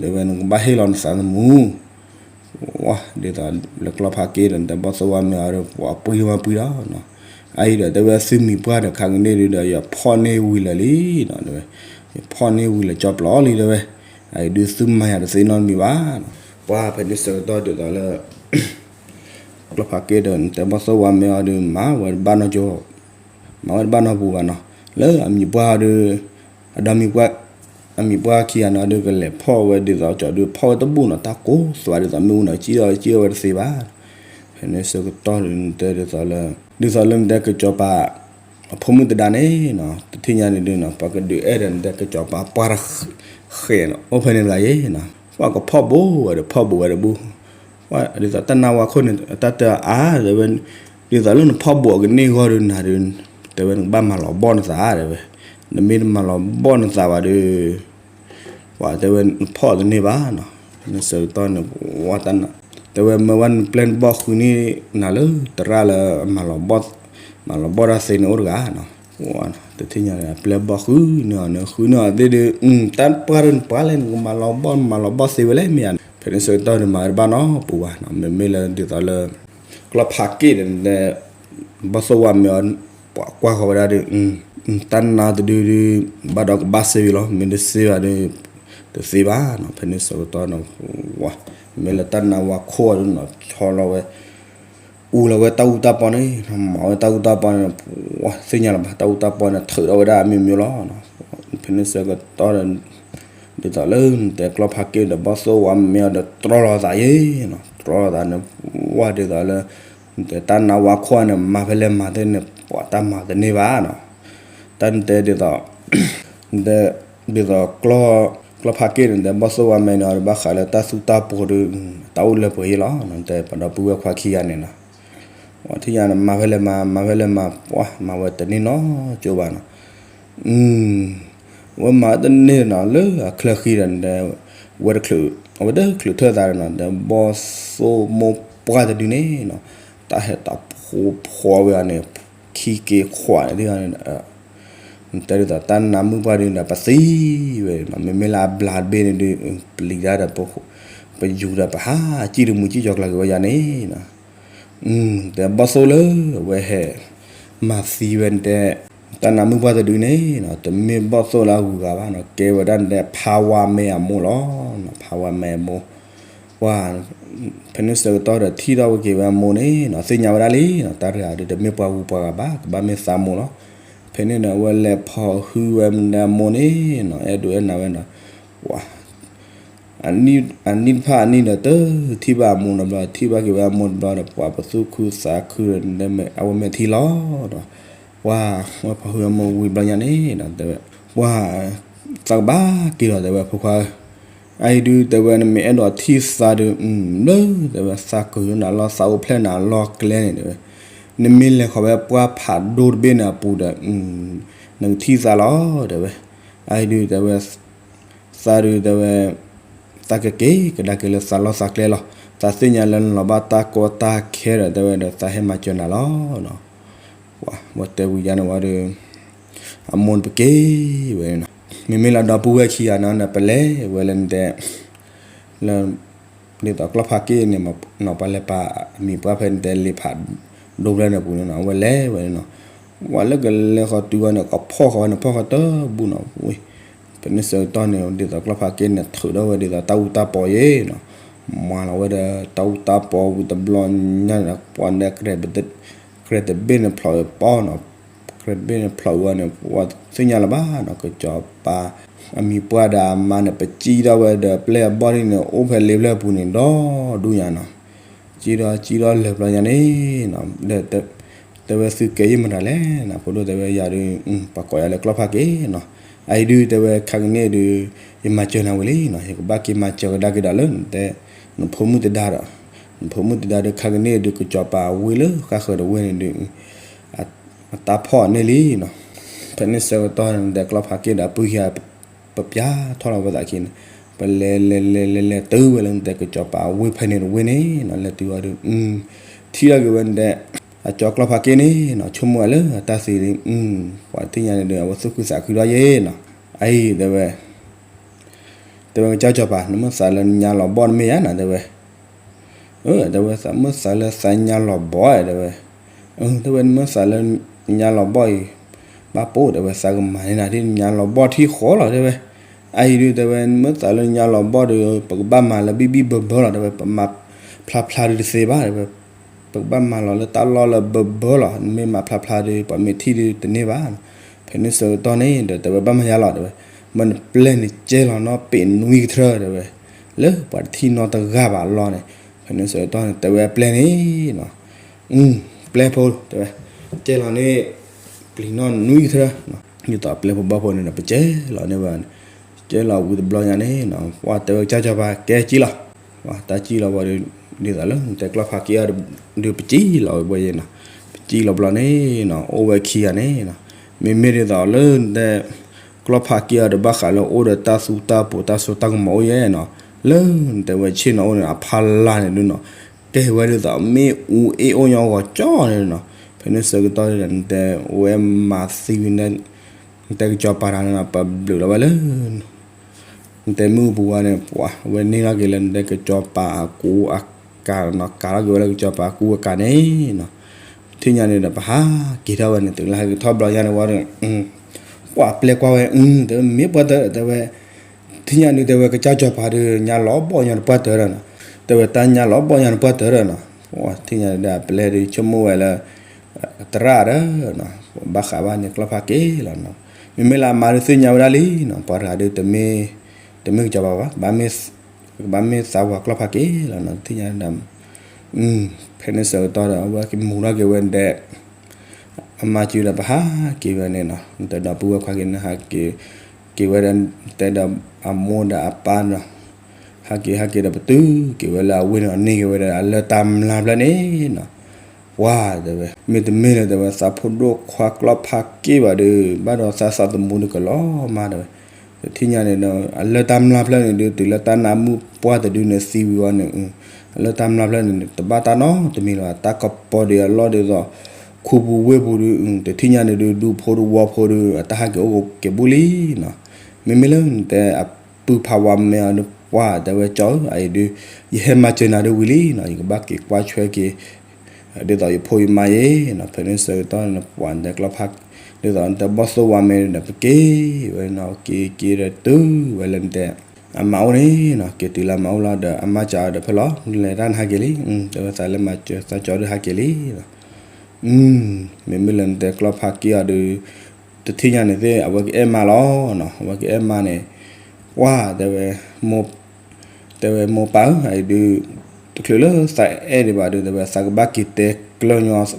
တဲဝဲနကဘၣ်ဟ့ၣ်လီၤနသးသမူ ဝါ ဒ်သိးလၢကျီၢ်ဖးက့ၢ်ဒီး နတဲဘီၣ်သိၣ်ဝါမဲအီၤဒီး ပှၤပှံၢ်ဝဲပှံၢ်လီၤနီၤ, အအံၤဒီးတဲဝဲသုမံၤပှၢ်ဒီး ခါကန့ၣ်ဒုးဒီး ယဖီၣ်န့ၢ်ဝံၤလၢာ်လံနီၤ, တဲဝဲ ယဖီၣ်န့ၢ်ဝံၤလၢာ်ကၠီပျီလံ တဲဝဲ, အအံၤဒုးသုမၤယၤတသ့နီတမံၤဘၣ်နီၤ, ပှၤဖဲန့ၣ်ဆၢကတီၢ်ဒ်သိးလၢ ကျီၢ်ဖးက့ၢ်ဒီး နတဲဘီၣ်သိၣ်ဝါမဲအီၤဒီး မၤဝဲတဘၣ်နီတကၠိ မၤဝဲတဘၣ်နီတပူၤဘၣ်နီၤ, လၢအမံၤပှၢ်အီၤဒီး အဒီမံၤပှၢ် အမံၤပှၢ်ခံဂၤန့ၣ်ဒီး ကလဲၤဖီၣ်ဝဲဒ်သိးကၠီဒုး ဖီၣ်ဝဲတဘူၣ်နီၤ, တၢ်ကိၢ်သွးဒ်သိးမ့ၣ်အူနီၤ ကံၣ်အီၤကံၣ်အီၤဝဲတသ့ဘၣ်. ဖဲန့ၣ်ဆၢကတီၢ်ဒုး နတဲဒ်သိးလၢ ဒ်သိးလၢနတဲကစီၤပၤ အဖိမုၣ်သဒါန့ၣ်နီၤ တထံၣ်ညါန့ၣ်ဒုးနီၤ ပှၤကဒုးအဲၣ်ဒီးနတဲကစီၤပၤပှၢ်တဃဲးနီၤ အိၣ်ဖဲန့ၣ်တဂၤယဲနီၤ, ပှၤကဖီၣ်ဘူးဝဲဒီး ဖီၣ်ဘူးဝဲတဘူၣ် ဒ်သိးတၢ်နါဝါခိၣ်န့ၣ် တၢ်တဲအါ တဲဝဲ, ဒ်သိးလၢနဖီၣ်ဘူးအကန့ၢ်အဂီၢ်ဒီးနၤဒီး တဲဝဲနကဘၣ်မၤလီၤဘီၣ်နသး တဲဝဲ, နမ့ၢ်တမၤလီၤဘီၣ်နသးဘၣ်ဒီး ပှၤတဲဝဲနဖီၣ်တန့ၢ်ဘၣ်နီၤ. ဖဲန့ၣ်ဆၢကတီၢ်န့ၣ် ဝဲတၢ်နါ တဲဝဲမၢဝဲနပျဲၢ်နဘီၣ်ဃုန့ၢ်နၤလၢသရၣ်လၢ မၤလီၤဘီၣ်တၢ်သ့န့ၣ်အိၣ်တဂၤနီၤ. တထံၣ်ညါ ပျဲၢ်ဘီၣ်ဃုန့ၢ်အီၤန့ၣ် ဃုန့ၢ်အီၤသ့ၣ်ဒီး တၢ်ပှၢ်ဒီးနပှၢ်လဲၣ် နကမၤလီၤဘီၣ် မၤလီၤဘီၣ်သ့ဝဲလဲၣ်မ့ၢ်ဧါ. ဖဲန့ၣ်ဆၢကတီၢ်န့ၣ် မၤဝဲတဘၣ်နီၤ ပူၤဘၣ်နီၤ မ့မ့ၢ်လၢဒ်သိးလၢ ကျီၢ်ဖးက့ၣ်န့ၣ် ဘီၣ်သိၣ်ဝါမဲအီၤ ပှၤကွၢ်ဃီၤဝဲဒၣ်ဒီး တၢ်နါတဒုဒီး ဘၣ်ဒီးကဘၣ်စ့ဝံၤလီၤ မ့ၢ်တစ့ဘၣ်ဒီး တသ့ဘၣ်နီၤ. ဖဲန့ၣ်ဆၢကတီၢ်နီၤ မ့မ့ၢ်လၢတၢ်နါဝါခိၣ်အီၤဒုးနီၤ ဆီလီၤဝဲ အူလီၤဝဲတၢ်အူတၢ်ပီန့ၣ် မၤဝဲတၢ်အူတၢ်ပီန့ၣ် ပှၤသ့ၣ်ညါလၢၤဘၣ် တၢ်အူတၢ်ပီန့ၣ် ထုးထီၣ်ဝဲဒၣ်အမ့ၢ်မ့ၢ်လီၤ. ဖဲန့ၣ်ဆၢကတီၢ်ဒီး ဒ်သိးလၢနတဲကျီၢ်ဖးက့ၣ်ဒီး ဘီၣ်သိၣ်ဝါမဲအီၤဒီး တြီလီၤသးယဲနီၤ တြီလီၤသးန့ၣ် ဝဲဒ်သိးလၢ နတဲတၢ်နါဝါခိၣ်န့ၣ် မၤဖဲလဲၣ်မၤသ့န့ၣ် ပှၤတၢ်မၤတန့ၢ်ဘၣ်နီၤ. တၢ်နတဲဒ်သိး နတဲ ဒ်သိး ကျီၢ်ဖးက့ၣ်န့ၣ် နတဲဘီၣ်သိၣ်ဝါမဲန့ၣ် အီၤဒီးဘၣ်ဃးလၢတၢ်သူတၢ်ပှီၤဒီး တၢ်အိၣ်လၢပှဲၤယဲလီၤ. နတဲပဒီပုၢ်ဝဲၢ်ခွါခံဂၤန့ၣ်နီၤ ပှၤထံၣ်ညါန့ၣ် မၤဖဲလဲၣ်မၤ မၤဖဲလဲၣ်မၤ ပှၤမၤဝဲတန့ၢ်နီကၠိဘၣ်နီၤ. အဝဲမၤတန့ၢ်နီၤ လၢအချၢဃံဒီး နတဲ ဝဲတချုး အဝဲတချုးထၢၣ်သးဒီးနီၤ နတဲဘီၣ်သိၣ်မိၢ်ပှၢ်တဒုန့ၣ်နီၤ တၢ်ဟဲတၢ်ဖိဖှီဝဲအီၤန့ၣ် ခံက့ခွးန့ၣ် နတဲဒ်သိးတၢ်နါမုၣ်ပှၢ်ဒုန့ၣ် ပသံဝဲနီၤ မ့မ့ၢ်လၢအဘျါတဘ့ၣ်န့ၣ်ဒုး ပျံၤတၢ်ဒီး ပယူၤဒီးပဟးစံၣ်တမုာ်စံၣ်ကၠီၤကျါက့ၤဝဲယၤန့ၣ်နီၤ. တဲဘီၣ်သိၣ်လၢ အဝဲဟဲ မၤသံဝဲနတဲ တၢ်နါမုၣ်ပှၢ်တဒုန့ၣ်နီၤ တမ့ၢ်ဘီၣ်သိၣ်လၢအဂုၤအဂၤဘၣ်နီၤ ကဲဝဲဒၣ်နတဲဖါဝါမဲအမိၢ်လီၤ. ဖါဝါမဲအမိၢ် ပှၤ ဖဲန့ၣ်ဆၢကတီၢ်ဒီးထံၣ်ထီၣ်ဝဲက့ၤဝဲအမိၢ်န့ၣ်နီၤ သ့ၣ်ညါဝဲဒၣ်လံနီၤ တၢ်တဂၤဒုးတမ့ၢ်ပှၤဂုၤပှၤဂၤဘၣ် ကဘၣ်မ့ၢ်သးမိၢ်လီၤ. ဖဲန့ၣ်ဒီးအဝဲလဲၤဖီၣ်ဟုဝဲမနုၤအမိၢ်န့ၣ်နီၤ အဲၣ်ဒိးအဲၣ်နၤဝဲနီၤ ပှၤ အနံၣ်တဖၣ်အနံၣ်ဒီးတထံၣ်ဘၣ်အမိၢ်နီတဘျီ ထံၣ်ဘၣ်က့ၤဝဲအမိၢ်တဘျီဒီး ပှၤပသူၣ်ခုသးခု အဝဲမဲာ်ထံလီၤဒီး ပှၤ ဝဲဖီၣ်ဟုအမိၢ်ဝံၤဘျီညါန့ၣ်ဒီး တဲဝဲ ပှၤ သးကဘၣ်က့ၤလီၤ တဲဝဲ ဖိခွါဧၢ, အအံၤဒုး တဲဝဲ နမ့ၢ်အဲၣ်ဒိးထံၣ်သးဒုး ဘျုး တဲဝဲ သးကဟုနၤလီၢ် သးအိၣ်ဖျဲၣ်နၤလီၢ်ကျဲန့ၣ် တဲဝဲ, နမ့ၢ်လဲၤဃီၤဝဲပှၢ်ဖးဒိၣ်တဘ့ၣ်န့ၣ်အပူၤဒီး နကထံၣ်သးလီၤ တဲဝဲ, အအံၤဒုး တဲဝဲ သးဒုး တဲဝဲ သးကက့ၤကဒါက့ၤလၢသးလီၢ်သးကျဲလီၤ, သးသ့ၣ်ညါလၢနလီၤဘၣ်တၢ်ကီတၢ်ခဲဒီး တဲဝဲဒီး သးဟဲမၤစၢၤနၤလီၤ. ဝဲတဲဝံၤယါန့ၣ်ဝဲဒီး အမိၢ်န့ၣ်ပက့ၤဝဲနီၤ, မ့မ့ၢ်လၢဒီပုၢ်ဝဲၢ်ခံဂၤန့ၣ် ပလဲၤဝဲလၢနတဲ လၢ ဒ်သိးကျီၢ်ဖးက့ၣ်န့ၣ် ပှၤလဲၤပာ်အမံၤပှၢ်ဖဲန့ၣ် တဲလ့ဖးဒိၣ်ဖျၢၣ်န့ၣ်ပူၤန့ၣ်နီၤ အဝဲလဲၤဝဲန့ၣ်နီၤ, ပှၤလၢကလဲၤဃီၤတုၤဝဲန့ၣ် ကဖီၣ်ဃီၤဝဲန့ၣ် ဖီၣ်ဃီၤတဘူၣ်နီၤ, ဖဲန့ၣ်ဆၢကတီၢ်န့ၣ် ဒ်သိးကျီၢ်ဖးက့ၣ်န့ၣ် ထုးထီၣ်ဝဲဒ်သိးတၢ်အူတၢ်ပီၤယဲနီၤ, မၤလီၤဝဲဒီးတၢ်အူတၢ်ပီၤဝံၤတဘျီညါန့ၣ် ပှၤန့ၣ် ကြဲးတဘ့ၣ်န့ၣ်ဖျိးပီၤနီၤ, ကြဲးတဘ့ၣ်န့ၣ်ဖျိးဝဲန့ၣ် ပှၤသ့ၣ်ညါလၢၤဘၣ်နီၤ, ကစီၤပၤ အမံၤပှၢ်ဒီးအမါန့ၣ် ပစံၣ်ထီၣ်ဝဲဒီးပျဲၢ်အဘီၣ်ဒ်န့ၣ် အိၣ်ဖဲလ့ဖျၢၣ်ပူၤန့ၣ်ဒီဒူၣ်ညါနီၤ, စံၣ်ထီၣ်စံၣ်ထီၣ်လၢာ်ဘျီညါန့ၣ်နီၤ, တဲဝဲသုကဲယဲၢ်မတၤလဲၣ်နီၤ, ဖိဒိၣ်တဲဝဲယၤဒုး ပှၤကိးယၤလၢကျီၢ်ဖးက့ၣ်နီၤ, အအံၤဒုး တဲဝဲခါကန့ၣ်ဒုး ယမၤစၢၤနၤဝံၤလံနီၤ, ယကဘၣ်က့ၤမၤစၢၤကဒါက့ၤဒီးလၢနတဲ နဖိမုၣ်တဒါဒီး နဖိမုၣ်တဒါဒုး ခါကန့ၣ်ဒုး ကစီၤပၤဝ့ၢ်လၢဃၣ်ဃၢၤတဝ့ၢ်န့ၣ်ဒုး အတၢ်ဖီၣ်န့ၢ်လံနီၤ, ဖဲန့ၣ်ဆၢကတီၢ်နတဲကျီၢ်ဖးက့ၣ်ဒီး ပုၢ်ခံဂၤ ပပျၢ်ထီၣ်လီၤဝဲသးခံန့ၣ်, ပလဲၤလဲၤလဲၤလဲၤလဲၤတုၤဝဲလၢနတဲကစီၤပၤဝ့ၢ်ဖဲန့ၣ်တဝ့ၢ်န့ၣ်နီၤ, လဲၤတုၤဝဲဒီး ထံၣ်ထီၣ်က့ၤဝဲနတဲ အကၠီကျီၢ်ဖးက့ၣ်န့ၣ်နီၤ, ဆိကမိၣ်ဝဲလၢအတၢ်သံဒုး ပှၤသ့ၣ်ညါန့ၣ်ဒီး အဝဲသူၣ်ခုသးခုဒီးယဲနီၤ, အအံၤတဲဝဲ တဲဝဲကစၢ်စီၤပၤ နမ့ၢ်သးလၢနညါလီၤဘီၣ်တမ့ၢ်ဧါနီၤ တဲဝဲ, တဲဝဲ သးမ့ၢ်သးလၢသးညါလီၤဘီၣ်ဧါ တဲဝဲ, တဲဝဲ နမ့ၢ်သးလၢညါလီၤဘီၣ်အံၤ ဘၣ်ပိာ် တဲဝဲ သးကမၤန့ၢ်နၤဒ်နညါလီၤဘီၣ်ထံၣ်ဃီလီၤ တဲဝဲ, အအံၤဒုး တဲဝဲ နမ့ၢ်သးလၢညါလီၤဘီၣ်ဒီး ပကဘၣ်မၤလၢဘံၣ်ဘံၣ်ဘၢဘၢလီၤ တဲဝဲ, ပမၤဖျါဖျါဒုးတသ့ဘၣ် တဲဝဲ ပကဘၣ်မၤလီၤလၢတၢ်လီၢ်လၢဘၢဘၢလီၤ, နမ့ၢ်မၤဖျါဖျါဒီး ပှၤမ့ၢ်ထံၣ်ဒုးတန့ၢ်ဘၣ်. ဖဲန့ၣ်ဆၢကတီၢ်န့ၣ်ဒီး တဲဝဲဘၣ်မၤယါလီၤ တဲဝဲ, မ့ၢ်နပျဲၢ်န့ၣ်ကဲလီၤနီၢ်ပ့းနွံကထြၢ တဲဝဲ, လၢပှၤတထံၣ်နီတဂၤဘၣ်အလီၢ်န့ၣ်, ဖဲန့ၣ်ဆၢကတီၢ်န့ၣ် တဲဝဲအပျဲၢ်န့ၣ်နီၤ, ပျဲၢ်ဖိ တဲဝဲ, ကဲလီၤန့ၣ် ပျံၤနီၢ်နွံကထြၢ, ဒ်သိးပျဲၢ်ဖိဘီၣ်ဖိန့ၣ်ဒီး ပကဲလီၤန့ၢ်ဝဲ, ကဲလီၤဝံၤတဘျီညါန့ၣ်နီၤ ပှၤတဲဝဲကစၢ်စီၤပၤ ကဲကံလီၤ, ပှၤတၢ်ကံလီၤဝဲဒီး ဒ်သိးလၢနတဲကျီၢ်ဖးက့အီၤဒုး ပစံၣ်လီၤဝဲဘၣ်ယဲနီၤ, ပစံၣ်လီၤဘျီန့ၣ်နီၤ အိၣ်ဝဲခံဂၤန့ၣ်နီၤ, မ့မ့ၢ်ဒ်သိးလၢနတဲ ကျီၢ်ဖးက့အီၤဒီး ဘၣ်ဃးလၢအိၣ်ဒီးတၢ်သူတၢ်ပူၤ တၢ်စိတၢ်ကမီၤအိၣ်ယဲနီၤ, လၢနတဲဝဲဆ့ၣ်နီၤအိၣ်န့ၣ် အဖီလာ်န့ၣ်ဒုးနီၤ, ကဲဝဲဒ်သိးမ့ၣ်အူအ့ၣ်အိၣ်ညီအဂီၤကၠီန့ၣ်နီၤ, ဖဲန့ၣ်ဆၢကတီၢ်ဒီး နတဲဝဲမၤသံဝံၤ နတဲကစီၤပၤတဂၤန့ၣ်နီၤ ပဘျုးလီၤဝဲလၢ နတဲမ့ၣ်အူပူၤဝဲန့ၣ် ပှၤ အဝဲန့ၢ်ထီၣ်က့ၤလၢနတဲကစီၤပၤအကူအကၤနီၤ, ကၤထီၣ်က့ၤဝဲလၢကစီၤပၤအကူအကၤန့ၣ်နီၤ, ထံၣ်ညါန့ၣ်ဒီး ပဟးက့ၤထီၣ်ဝဲန့ၣ် တုၤလၢဟဲက့ၤထီၣ်ဘျီညါန့ၣ်ဝဲဒီး ပှၤပျဲကွၢ်ဝဲ အ တဲဝဲမ့ၢ်ပှၤတၢၢ် တဲဝဲ ထံၣ်ညါန့ၣ် တဲဝဲကစၢ်စီၤပၤဒီး ညါလီၤဘီၣ်ညါတပှၢ်တၢၢ်ဒီးနီၤ, တဲဝဲတၢ်ညါလီၤဘီၣ်ညါတပှၢ်တၢၢ်ဒီးနီၤ, ထံၣ်ညါန့ၣ်ဒီး အပျဲၢ်ဒီးဆိကမိၣ်ဝဲလၢ သရၣ်ဒီး ဘၣ်ဃးဘၣ်န့ၣ်ကျီၢ်ဖးက့လီၤနီၤ, မ့မ့ၢ်လၢအမါဒုးသ့ၣ်ညါဝဲဒၣ်လံနီၤ, ပှၤတဂၤဒုး တမ့ၢ်ကစီၤပၤဘၣ် ကဘၣ်မ့ၢ်သးပှၢ်ကျီၢ်ဖးက့လီၤနီၤ, ထံၣ်ညါဒီး ဖဲန့ၣ်ဆၢကတီၢ်ဒီး အဝဲကမူၤထီၣ်က့ၤဝဲဒဲး အမါစုဒီးပဟးက့ၤဝဲန့ၣ်နီၤ, နတဲဒီပုၢ်ဝဲၢ်ခွါက့ၤန့ၣ် ဟးက့ၤ က့ၤဝဲဒီး တဲဒီးအမိၢ်ဒီးအပၢ်နီၤ, ဟးက့ၤဟးက့ၤဒီးပတုၤက့ၤဝဲလၢအဝ့ၢ်န့ၣ် န့ၢ်က့ၤဝဲဒီးအလၢၢ်တၢ်မျၢ်ဖျၢၣ်န့ၣ်နီၤ, ပှၤတဲဝဲ မ့တမ့ၢ်လၢတဲဝဲ သးဖိဒိၣ်ခွါကျီၢ်ဖးက့ဘၣ်ဒီး ဘၣ်ဒီးသးသးသမူဒီးကလီၤမါတဲဝဲ တထံၣ်ညါန့ၣ်ဒီး အလၢၢ်တၢ်မျၢ်ဖျၢၣ်န့ၣ်ဒုး တုၤလၢတၢ်နါမုၣ်ပှၢ်တဒုန့ၣ်သံဝံၤဝဲန့ၣ် အလၢၢ်တၢ်မျၢ်ဖျၢၣ်န့ၣ် တဘၣ်တၢ်နီတမံၤလၢၤဘၣ်, တၢ်ကပီၤဒံးအလီၢ်ဒ်သိး ခူပူၤဝ့ၢ်ပူၤဒုး တထံၣ်ညါန့ၣ်ဒုး ဒူဖိတဝီဖိဒုး အတၢ်ဟးက့ၤအိၣ်က့ၤဘူးလံနီၤ, မ့မ့ၢ်လၢနတဲအပုၢ်ဖးဝါမဲအီၤဒုး ပှၤတဲဝဲကၠီဧၢ အအံၤဒုး ယဟဲမၤစၢၤနၤဒုးဝံၤလံနီၤ, ယကဘၣ်က့ၤကွၢ်ဆွဲက့ၤ ဒ်သိးယဖိယမါယဲနီၤ, ဖဲန့ၣ်ဆၢကတီၢ်န့ၣ် ပှၤနတဲကျီၢ်ဖး ဒ်သိးနတဲဘီၣ်သိၣ်ဝါမဲဒီး ပက့ၤဝဲနီၤ, က့ၤက့ၤဒီးတုၤဝဲလၢနတဲ အမါအိၣ်န့ၣ်နီၤ, က့ၤတုၤလၢအမါအိၣ်လီၤဒီး အမါစံးအီၤဒီး ဖဲလီၤ လဲၤတၢ်နဟးက့ၤလံ, တဲဝဲသးလၢမၤစၢၤသးကၠီဒုးဟးက့ၤလံနီၤ, မ့မ့ၢ်လၢနတဲကျီၢ်ဖးက့အီၤဒုး တထံၣ်ညါန့ၣ်သ့ၣ် အဝဲကအဲၣ်မါလီၤနီၤ, အဝဲကအဲၣ်မါန့ၣ် ပှၤတဲဝဲ တဲဝဲမိၢ်ပၢ်ဧၢ အအံၤဒုး တချုးလၢသးအဲၣ်ဒံးဘၣ်ဒုး တဲဝဲသးကဘၣ်က့ၤတဲကျၢၢ်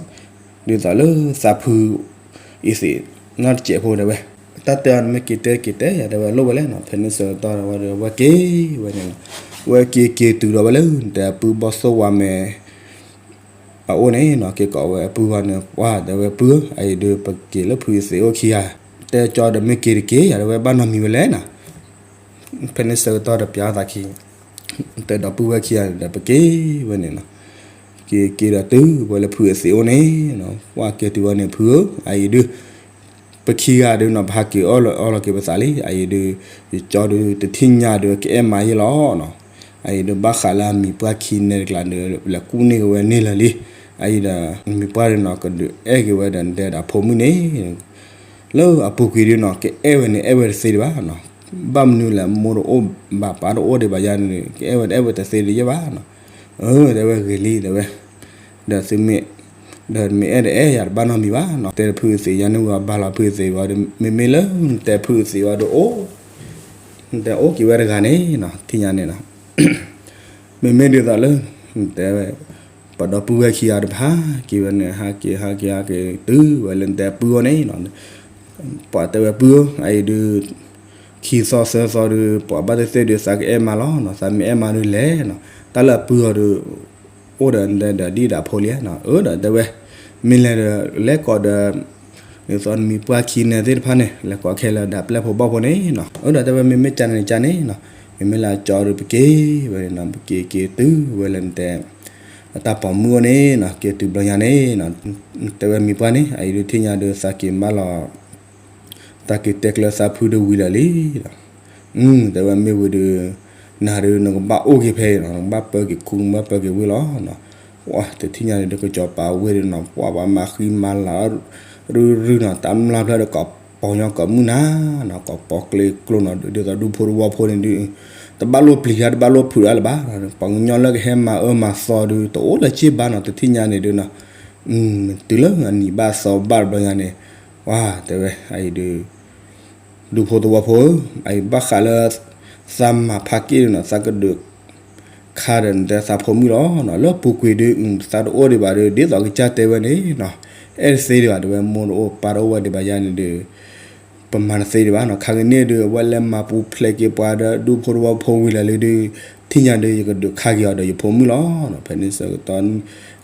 ညီ ဒ်သိးလၢသးဖုအံၤသ့ၣ်နီတစဲးဖိတဲဝဲ, တၢ်တဲအီၤန့ၣ်မ့ၢ်က့ၤတဲက့ၤတဲယၤ တဲဝဲလိၣ်ဝဲလဲၣ်နီၤ, ဖဲန့ၣ်ဆၢကတီၢ်ဝဲဒီး အဝဲက့ၤဝဲန့ၣ်နီၤ, အဝဲက့ၤက့ၤတုၤဒီးဝဲလၢနတဲအပုၢ်ဘီၣ်သိၣ်ဝါမဲ အအိၣ်န့ၣ်နီၤ, က့ၤကိးဝဲအပုၢ်ဝဲန့ၣ် ပှၤတဲဝဲပုၢ်ဧၢ အအံၤဒုး ပက့ၤလၢဖုအသ့ၣ်အိၣ်ခံဂၤ, တဲကၠီဒီးမ့ၢ်က့ၤတက့ၢ် ယၤတဲဝဲဘၣ်နီတမံၤဝဲလဲၣ်နီၤ, ဖဲန့ၣ်ဆၢကတီၢ်ဒီးပျးသးခံ တဲဒီပုၢ်ဝဲၢ်ခံဂၤဒီး ပက့ၤဝဲန့ၣ်နီၤ, က့ၤက့ၤဒီးတုၤဝဲလၢဖုအသ့ၣ်အိၣ်န့ၣ်နီၤ, ပှၤက့ၤတုၤဝဲန့ၣ် ဖုဧၢ အအံၤဒုး ပခံဂၤဒုးနီၤ ပဟးက့ၤအီၣ်လီၤအီလီၤက့ၤပသးလံ, အအံၤဒုး ယကၠီဒုး တထံၣ်ညါဒုး ကအဲၣ်မါယဲလီၤနီၤ, အအံၤဒုး ဘၣ်ဃးလၢအမံၤပှၢ်ခံနဲတကျါဒုး လဲၤကူၣ်န့ၢ်က့ၤဝဲန့ၣ်လၢာ်လံ, အအံၤဒီး မံၤပှၢ်ဒုးနီၤ ကဒုးအဲၣ်က့ၤဝဲဒီး နတဲဒီးအဖိမုၣ်န့ၣ် လၢအပူၤကွံာ်ဒုးနီၤ ကအဲၣ်ဝဲန့ၣ် အဲၣ်ဝဲတသ့ဒံးဘၣ်နီၤ, ဘၣ်မနုၤလဲၣ် မိၢ်တအိၣ်ဘၣ်ပၢ်တအိၣ်ဒံးဘၣ်ယၤန့ၣ် ကအဲၣ်ဝဲတအဲၣ်ဝဲတသ့ဒံးယဲဘၣ်နီၤ, အ တဲဝဲဂ့ၤလံ တဲဝဲ ဒီးသုမ့ၢ် ဒီးမ့ၢ်အဲၣ်ဒိးအဲၣ်ယၤတဘၣ်နီတမံၤဘၣ်နီၤ, တဲဖုအသ့ၣ်ယၤန့ၣ်ဝဲဘၣ်လီၤဖုအသ့ၣ်ဝဲဒီး မ့မ့ၢ်လၢနတဲဖုအသ့ၣ်ဝဲဒီးအိၣ် နတဲအိၣ်က့ၤဝဲတဂၤန့ၣ်နီၤ ထံၣ်ညါန့ၣ်နီၤ, မ့မ့ၢ်ဒ်သိးလၢ နတဲဝဲ ပဒီပုၢ်ဝဲၢ်ခံဂၤဒီး ပဟးက့ၤဝဲန့ၣ် ဟးက့ၤဟးက့ၤဟးက့ၤတုၤဝဲလၢနတဲပုၢ်အအိၣ်န့ၣ်နီၤ, ပှၤတဲဝဲပုၢ်ဧၢ အအံၤဒုး ခံသီသၢသီဒုး ပှၤဘၣ်သ့ၣ်သ့ၣ်ဒုး သးကအဲၣ်မါလီၤနီၤ, သးမ့ၢ်အဲၣ်မါဒုးလဲၤနီၤ, တၢ်လၢအပုၢ်အီၤဒုး အိၣ်ဒီးနတဲဒီးဒ်ဒီးအဖိလံနီၤ, အၢ ဒီးတဲဝဲ မ့ၢ်လဲၤဒီး လဲၤကိးဒီး ဒ်သိးနမံၤပှၢ်ခံနဲသ့ၣ်တဖၣ်န့ၣ် လဲၤကိးခဲလၢာ်ဒီးပျဲၢ်ဖိဘီၣ်ဖိန့ၣ်နီၤ, အၢ ဒီးတဲဝဲမ့မ့ၢ်ကန့ၣ်ကန့ၣ်နီၤ, မ့မ့ၢ်လၢအကၠီဒုးပက့ၤဝဲန့ၣ်နီၤ, ပက့ၤက့ၤတုၤဝဲလၢနတဲ အတၢ်ပိာ်မုၣ်အိၣ်န့ၣ်နီၤ, က့ၤတုၤဘျီညါန့ၣ်နီၤ, တဲဝဲမံၤပှၢ်န့ၣ် အအံၤဒုးထံၣ်ညါဒုးသးက့ၤမးလီၤ သးက့ၤတဲကျၢၤသးဖုဒုးဝံၤလၢာ်လံ, တဲဝဲမ့ၢ်ဝံၤဒုး နၤဒုးနကဘၣ်အိၣ်က့ၤဖဲအံၤနီၤ, နကဘၣ်ပၢက့ၤခူ နကဘၣ်ပၢက့ၤဝ့ၢ်လီၤနီၤ, ပှၤတထံၣ်ညါဒုး ကစီၤပၤဝ့ၢ်ဒုးနီၤ, ပှၤဘၣ်မၤဃံမၤလၤ ရုၢ်ရုၢ်နီၤ, တၢ်မျၢ်ဖျၢၣ်ဒီးကိးပီၤညီကိးမုၢ်နၤနီၤ, ကိးပီၤကျ့ကျိနီၤ, ဒ်သိးဒူဖိတဝီဖိန့ၣ်ဒုး တဘၣ်လိၣ်ပျံၤတၢ် တဘၣ်လိၣ်ဖုးတၢ်လၢၤဘၣ်, ပှၤကညီလၢကဟဲမၤအၢမၤသီဒုး တအိၣ်လၢၤစ့ၢ်ဘၣ်နီၤ, တထံၣ်ညါန့ၣ်ဒုးနီၤ, တုၤလၢအနံၤဘၣ်သီဘၣ်တဘျီညါန့ၣ်, ပှၤတဲဝဲ အအံၤဒုး ဒူဖိသဝီဖိဧၢ, အအံၤဘၣ်ဃးလၢ သးမၤဖးက့ၣ်ဒုးနီၤ, သးကဒုးခါဒီးနတဲသးဖိမုၣ်လီၤနီၤ, လၢပူၤကွံာ်ဒုး သးတအိၣ်ဒံးဘၣ်ဒုး ဒ်သိးကစၢ်တဲဝဲန့ၣ်နီၤ, အဲၣ်တသ့ဒံးဘၣ် တဲဝဲမိၢ်တအိၣ်ပၢ်တအိၣ်ဝဲဒံးဘၣ်ယၤန့ၣ်ဒုး ပမၤတသ့ဒံးဘၣ်နီၤ, ခါကန့ၣ်ဒုး အဝဲလဲၤမၤပူၤဖျဲးက့ၤပှၤဒီး ဒူဖိသဝီဖိဝံၤလၢာ်လံဒုး ထံၣ်ညါဒီးယကဒုးခါက့ၤအီၤဒီးယဖိမုၣ်လီၤ. ဖဲန့ၣ်ဆၢကတီၢ်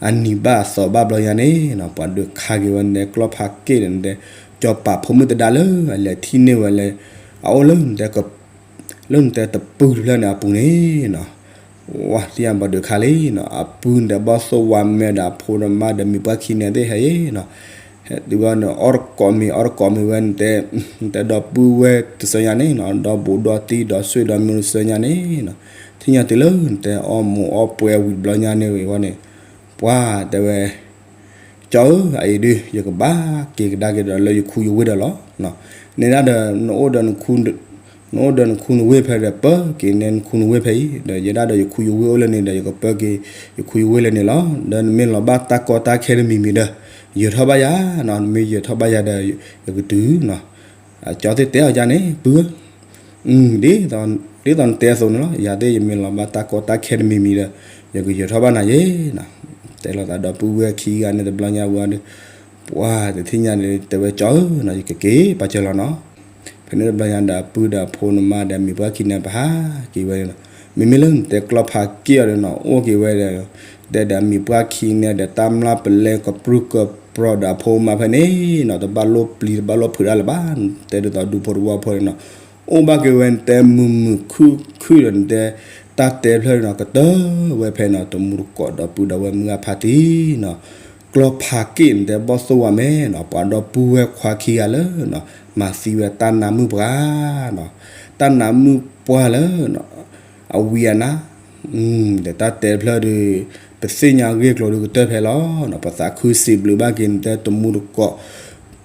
အနံၤဘၣ်အသီဘၣ်ဘျီညါန့ၣ်နီၤ ပှၤဒုးခါက့ၤဝဲန့ၣ် ကျီၢ်ဖးက့ၣ်ဒီးန့ၣ်တဲ ကၠီၤပာ်ဖိမုၣ်သဒါလၢ အလဲၤထံၣ်န့ၢ်ဝဲလၢ အအိၣ်လၢ လၢနတဲတပူတဖျၢၣ်န့ၣ်အပူၤန့ၣ်နီၤ, ဝဲသ့ၣ်ညါဘၣ်ဒုးခါလံနီၤ, အပုၢ်န့ၣ်တဲဘီၣ်သိၣ်ဝါမဲဒီး အဖိဒီးမါဒီးမံၤပှၢ်ခံန့ၣ်သ့ၣ်ဟဲအံၤနီၤ, ဟဲတုၤဝဲန့ၣ် အီၣ်တကိးမ့ၤ အီၣ်တကိးမ့ၤဝဲန့ၣ်တဲ တဲဒီပုၢ်ဝဲၢ်တစၢညါန့ၣ်နီၤ, ဒီဘူးဒီတံၢ်ဒီးဆွေဒီးမျိုးတစၢညါန့ၣ်နီၤ, ထံၣ်ညါတုၤလၢနတဲအီၣ်မူးအီၣ်ပွဲဝံၤတဘျီညါန့ၣ်ဝံၤဝဲန့ၣ်, ပှၤတဲဝဲ ကၠီဧၢ, အအံၤဒုး ယကဘၣ်က့ၤကဒါက့ၤဒီးလၢယခူယဝ့ၢ်ဒီးလီၤ. န့ၣ်ဒၣ်ဒီး နအိၣ်ဒီးနခူနဝ့ၢ်ဖဲဒီး ပၢက့ၤန့ၢ်နခူနဝ့ၢ်ဖဲအံၤ, ဒီးယဲဒၣ်ဒီးယခူယဝ့ၢ်အိၣ်လၢန့ၣ်ဒီး ယကပၢက့ၤယခူယဝ့ၢ်လၢန့ၣ်လီၤ. ဒီးနမ့ၢ်လီၤဘၣ်တၢ်ကီတၢ်ခဲတမံၤမံၤဒီး ယၢၤထီၣ်ဘၣ်ယၤနီၤ, နမ့ၢ်ယၢၤထီၣ်ဘၣ်ယၤဒီး ယကတုၤနီၤ. ကၠီသ့ၣ်တဲအီၤဒ်န့ၣ် ပုၢ်ဧၢ ဒ်သိးနတဲအသိးန့ၣ်လီၤ, ယၤသ့ၣ်ယမ့ၢ်လီၤဘၣ်တၢ်ကီတၢ်ခဲတမံၤမံၤဒီး ယကယၢၤထီၣ်ဘၣ်နၤယဲနီၤ. တဲလိာ်သးဒီပုၢ်ဝဲၢ်ခံဂၤန့ၣ်တဘျီညါဝံၤဒီး ပှၤတထံၣ်ညါန့ၣ် တဲဝဲကၠီဧၢနီၤ, ယကက့ၤပာ်စၢၤလီၤနီၤ. ဖဲန့ၣ်တဘျီညါဒီး အပုၢ်ဒီးအဖိနမါဒီးမံၤပှၢ်ခံန့ၣ် ပဟးက့ၤဝဲနီၤ. မ့မ့ၢ်လၢနတဲကျီၢ်ဖးက့ၣ်အီၤဒီးနီၤ အိၣ်က့ၤဝဲဒီး တဲဒီးမံၤပှၢ်ခံန့ၣ်ဒီးတၢ်မျၢ်ပလဲကပြုၢ်ကပြီၤဒီးအဖိမါဖဲန့ၣ်နီၤ, တဘၣ်လိၣ်ပျံၤတဘၣ်လိၣ်ဖုးဒၣ်လၢၤဘၣ်, တဲဒ်သိးဒူဖိတဝီဖိန့ၣ်နီၤ, အိၣ်ဘၣ်က့ၤဝဲနတဲမုာ်မုာ်ခုၣ်ခုၣ်ဒီးနတဲ တၢ်တဲဖျၢၣ်နီၤ ကတၢၢ်ဝဲဖဲနီၤ တမူတကိးဒီပုၢ်ဒီဝဲၢ်မုၢ်ဂၢ်ဖါတံၢ်နီၤ, ကျီၢ်ဖးက့ၣ်န့ၣ်တဲဘီၣ်သိၣ်ဝါမဲနီၤ, ပှၤဒီပုၢ်ဝဲၢ်ခွါခံဂၤလၢနီၤ မၤသံဝဲတၢ်နါမုၣ်ပှၢ်နီၤ, တၢ်နါမုၣ်ပှၢ်လၢနီၤ အဝံအနါ ဒီးတၢ်တဲတဖျၢၣ်ဒီး ပသ့ၣ်ညါအဂ့ၢ်အကျိၤဒီးကတၢၢ်ဖဲလီၤ. ပသးခုစံးဘျုးဘၣ်က့ၤနတဲတမူတကိး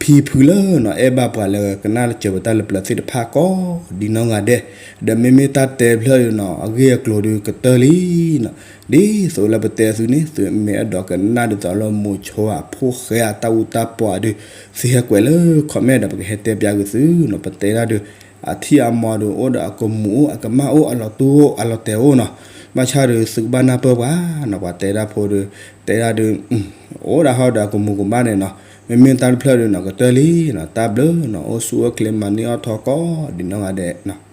ဖံဖုလၢနီၤ အဲၣ်ဘၣ်ပှၤလၢကနၣ်စၢၤပတၢ်လၢပျၢၤသ့ၣ်တဖၣ်ကိးဒံနီၢ်ဂၤဒဲး, ဒီးမ့မ့ၢ်တၢ်တဲတဖျၢၣ်ဒီးနီၤ အဂ့ၢ်အကျိၤဒီးကတၢၢ်လံနီၤ, ဒ်သိးလၢပတဲသုန့ၣ် သုမ့ၢ်အဲၣ်ဒိးကနၣ်ဒ်သိးလၢမိၤဆိအဖိၣ်ဃဲအတၢ်အူတၢ်ပီၢ်ဒီး သုဟဲကွဲးလၢ comment ဒီးပကဟဲတဲပၠးက့ၤသုနီၤ, ပတဲဒၣ်ဒီး အထံၣ်အမီၤဒီး အိၣ်ဒီးအကမူၤအိၣ် အကမၣ်အိၣ် အလီၤတူၢ်အိၣ် အလီၤတဲာ်အိၣ်နီၤ, ဘၣ်ဆၣ်ဒီးသုကဘၣ်နၢ်ပၢၢ်ပှၤနီၤ, ပှၤတဲဒၣ်ဖိဒီး တဲဒၣ်ဒီး အိၣ်ဒၣ်ဟီဒီးအကမူၤကမၣ်န့ၣ်နီၤ, မ့မ့ၢ်တၢ်တဖျၢၣ်ဒီးနီၤ ကတၢၢ်လံနီၤ, တၢ်ဘျုးနီၤ, အိၣ်ဆူၣ်အိၣ်ချ့မၤန့ၢ်အီၣ်ထီကိးဒံနီၢ်ဂၤဒဲးနီၤ.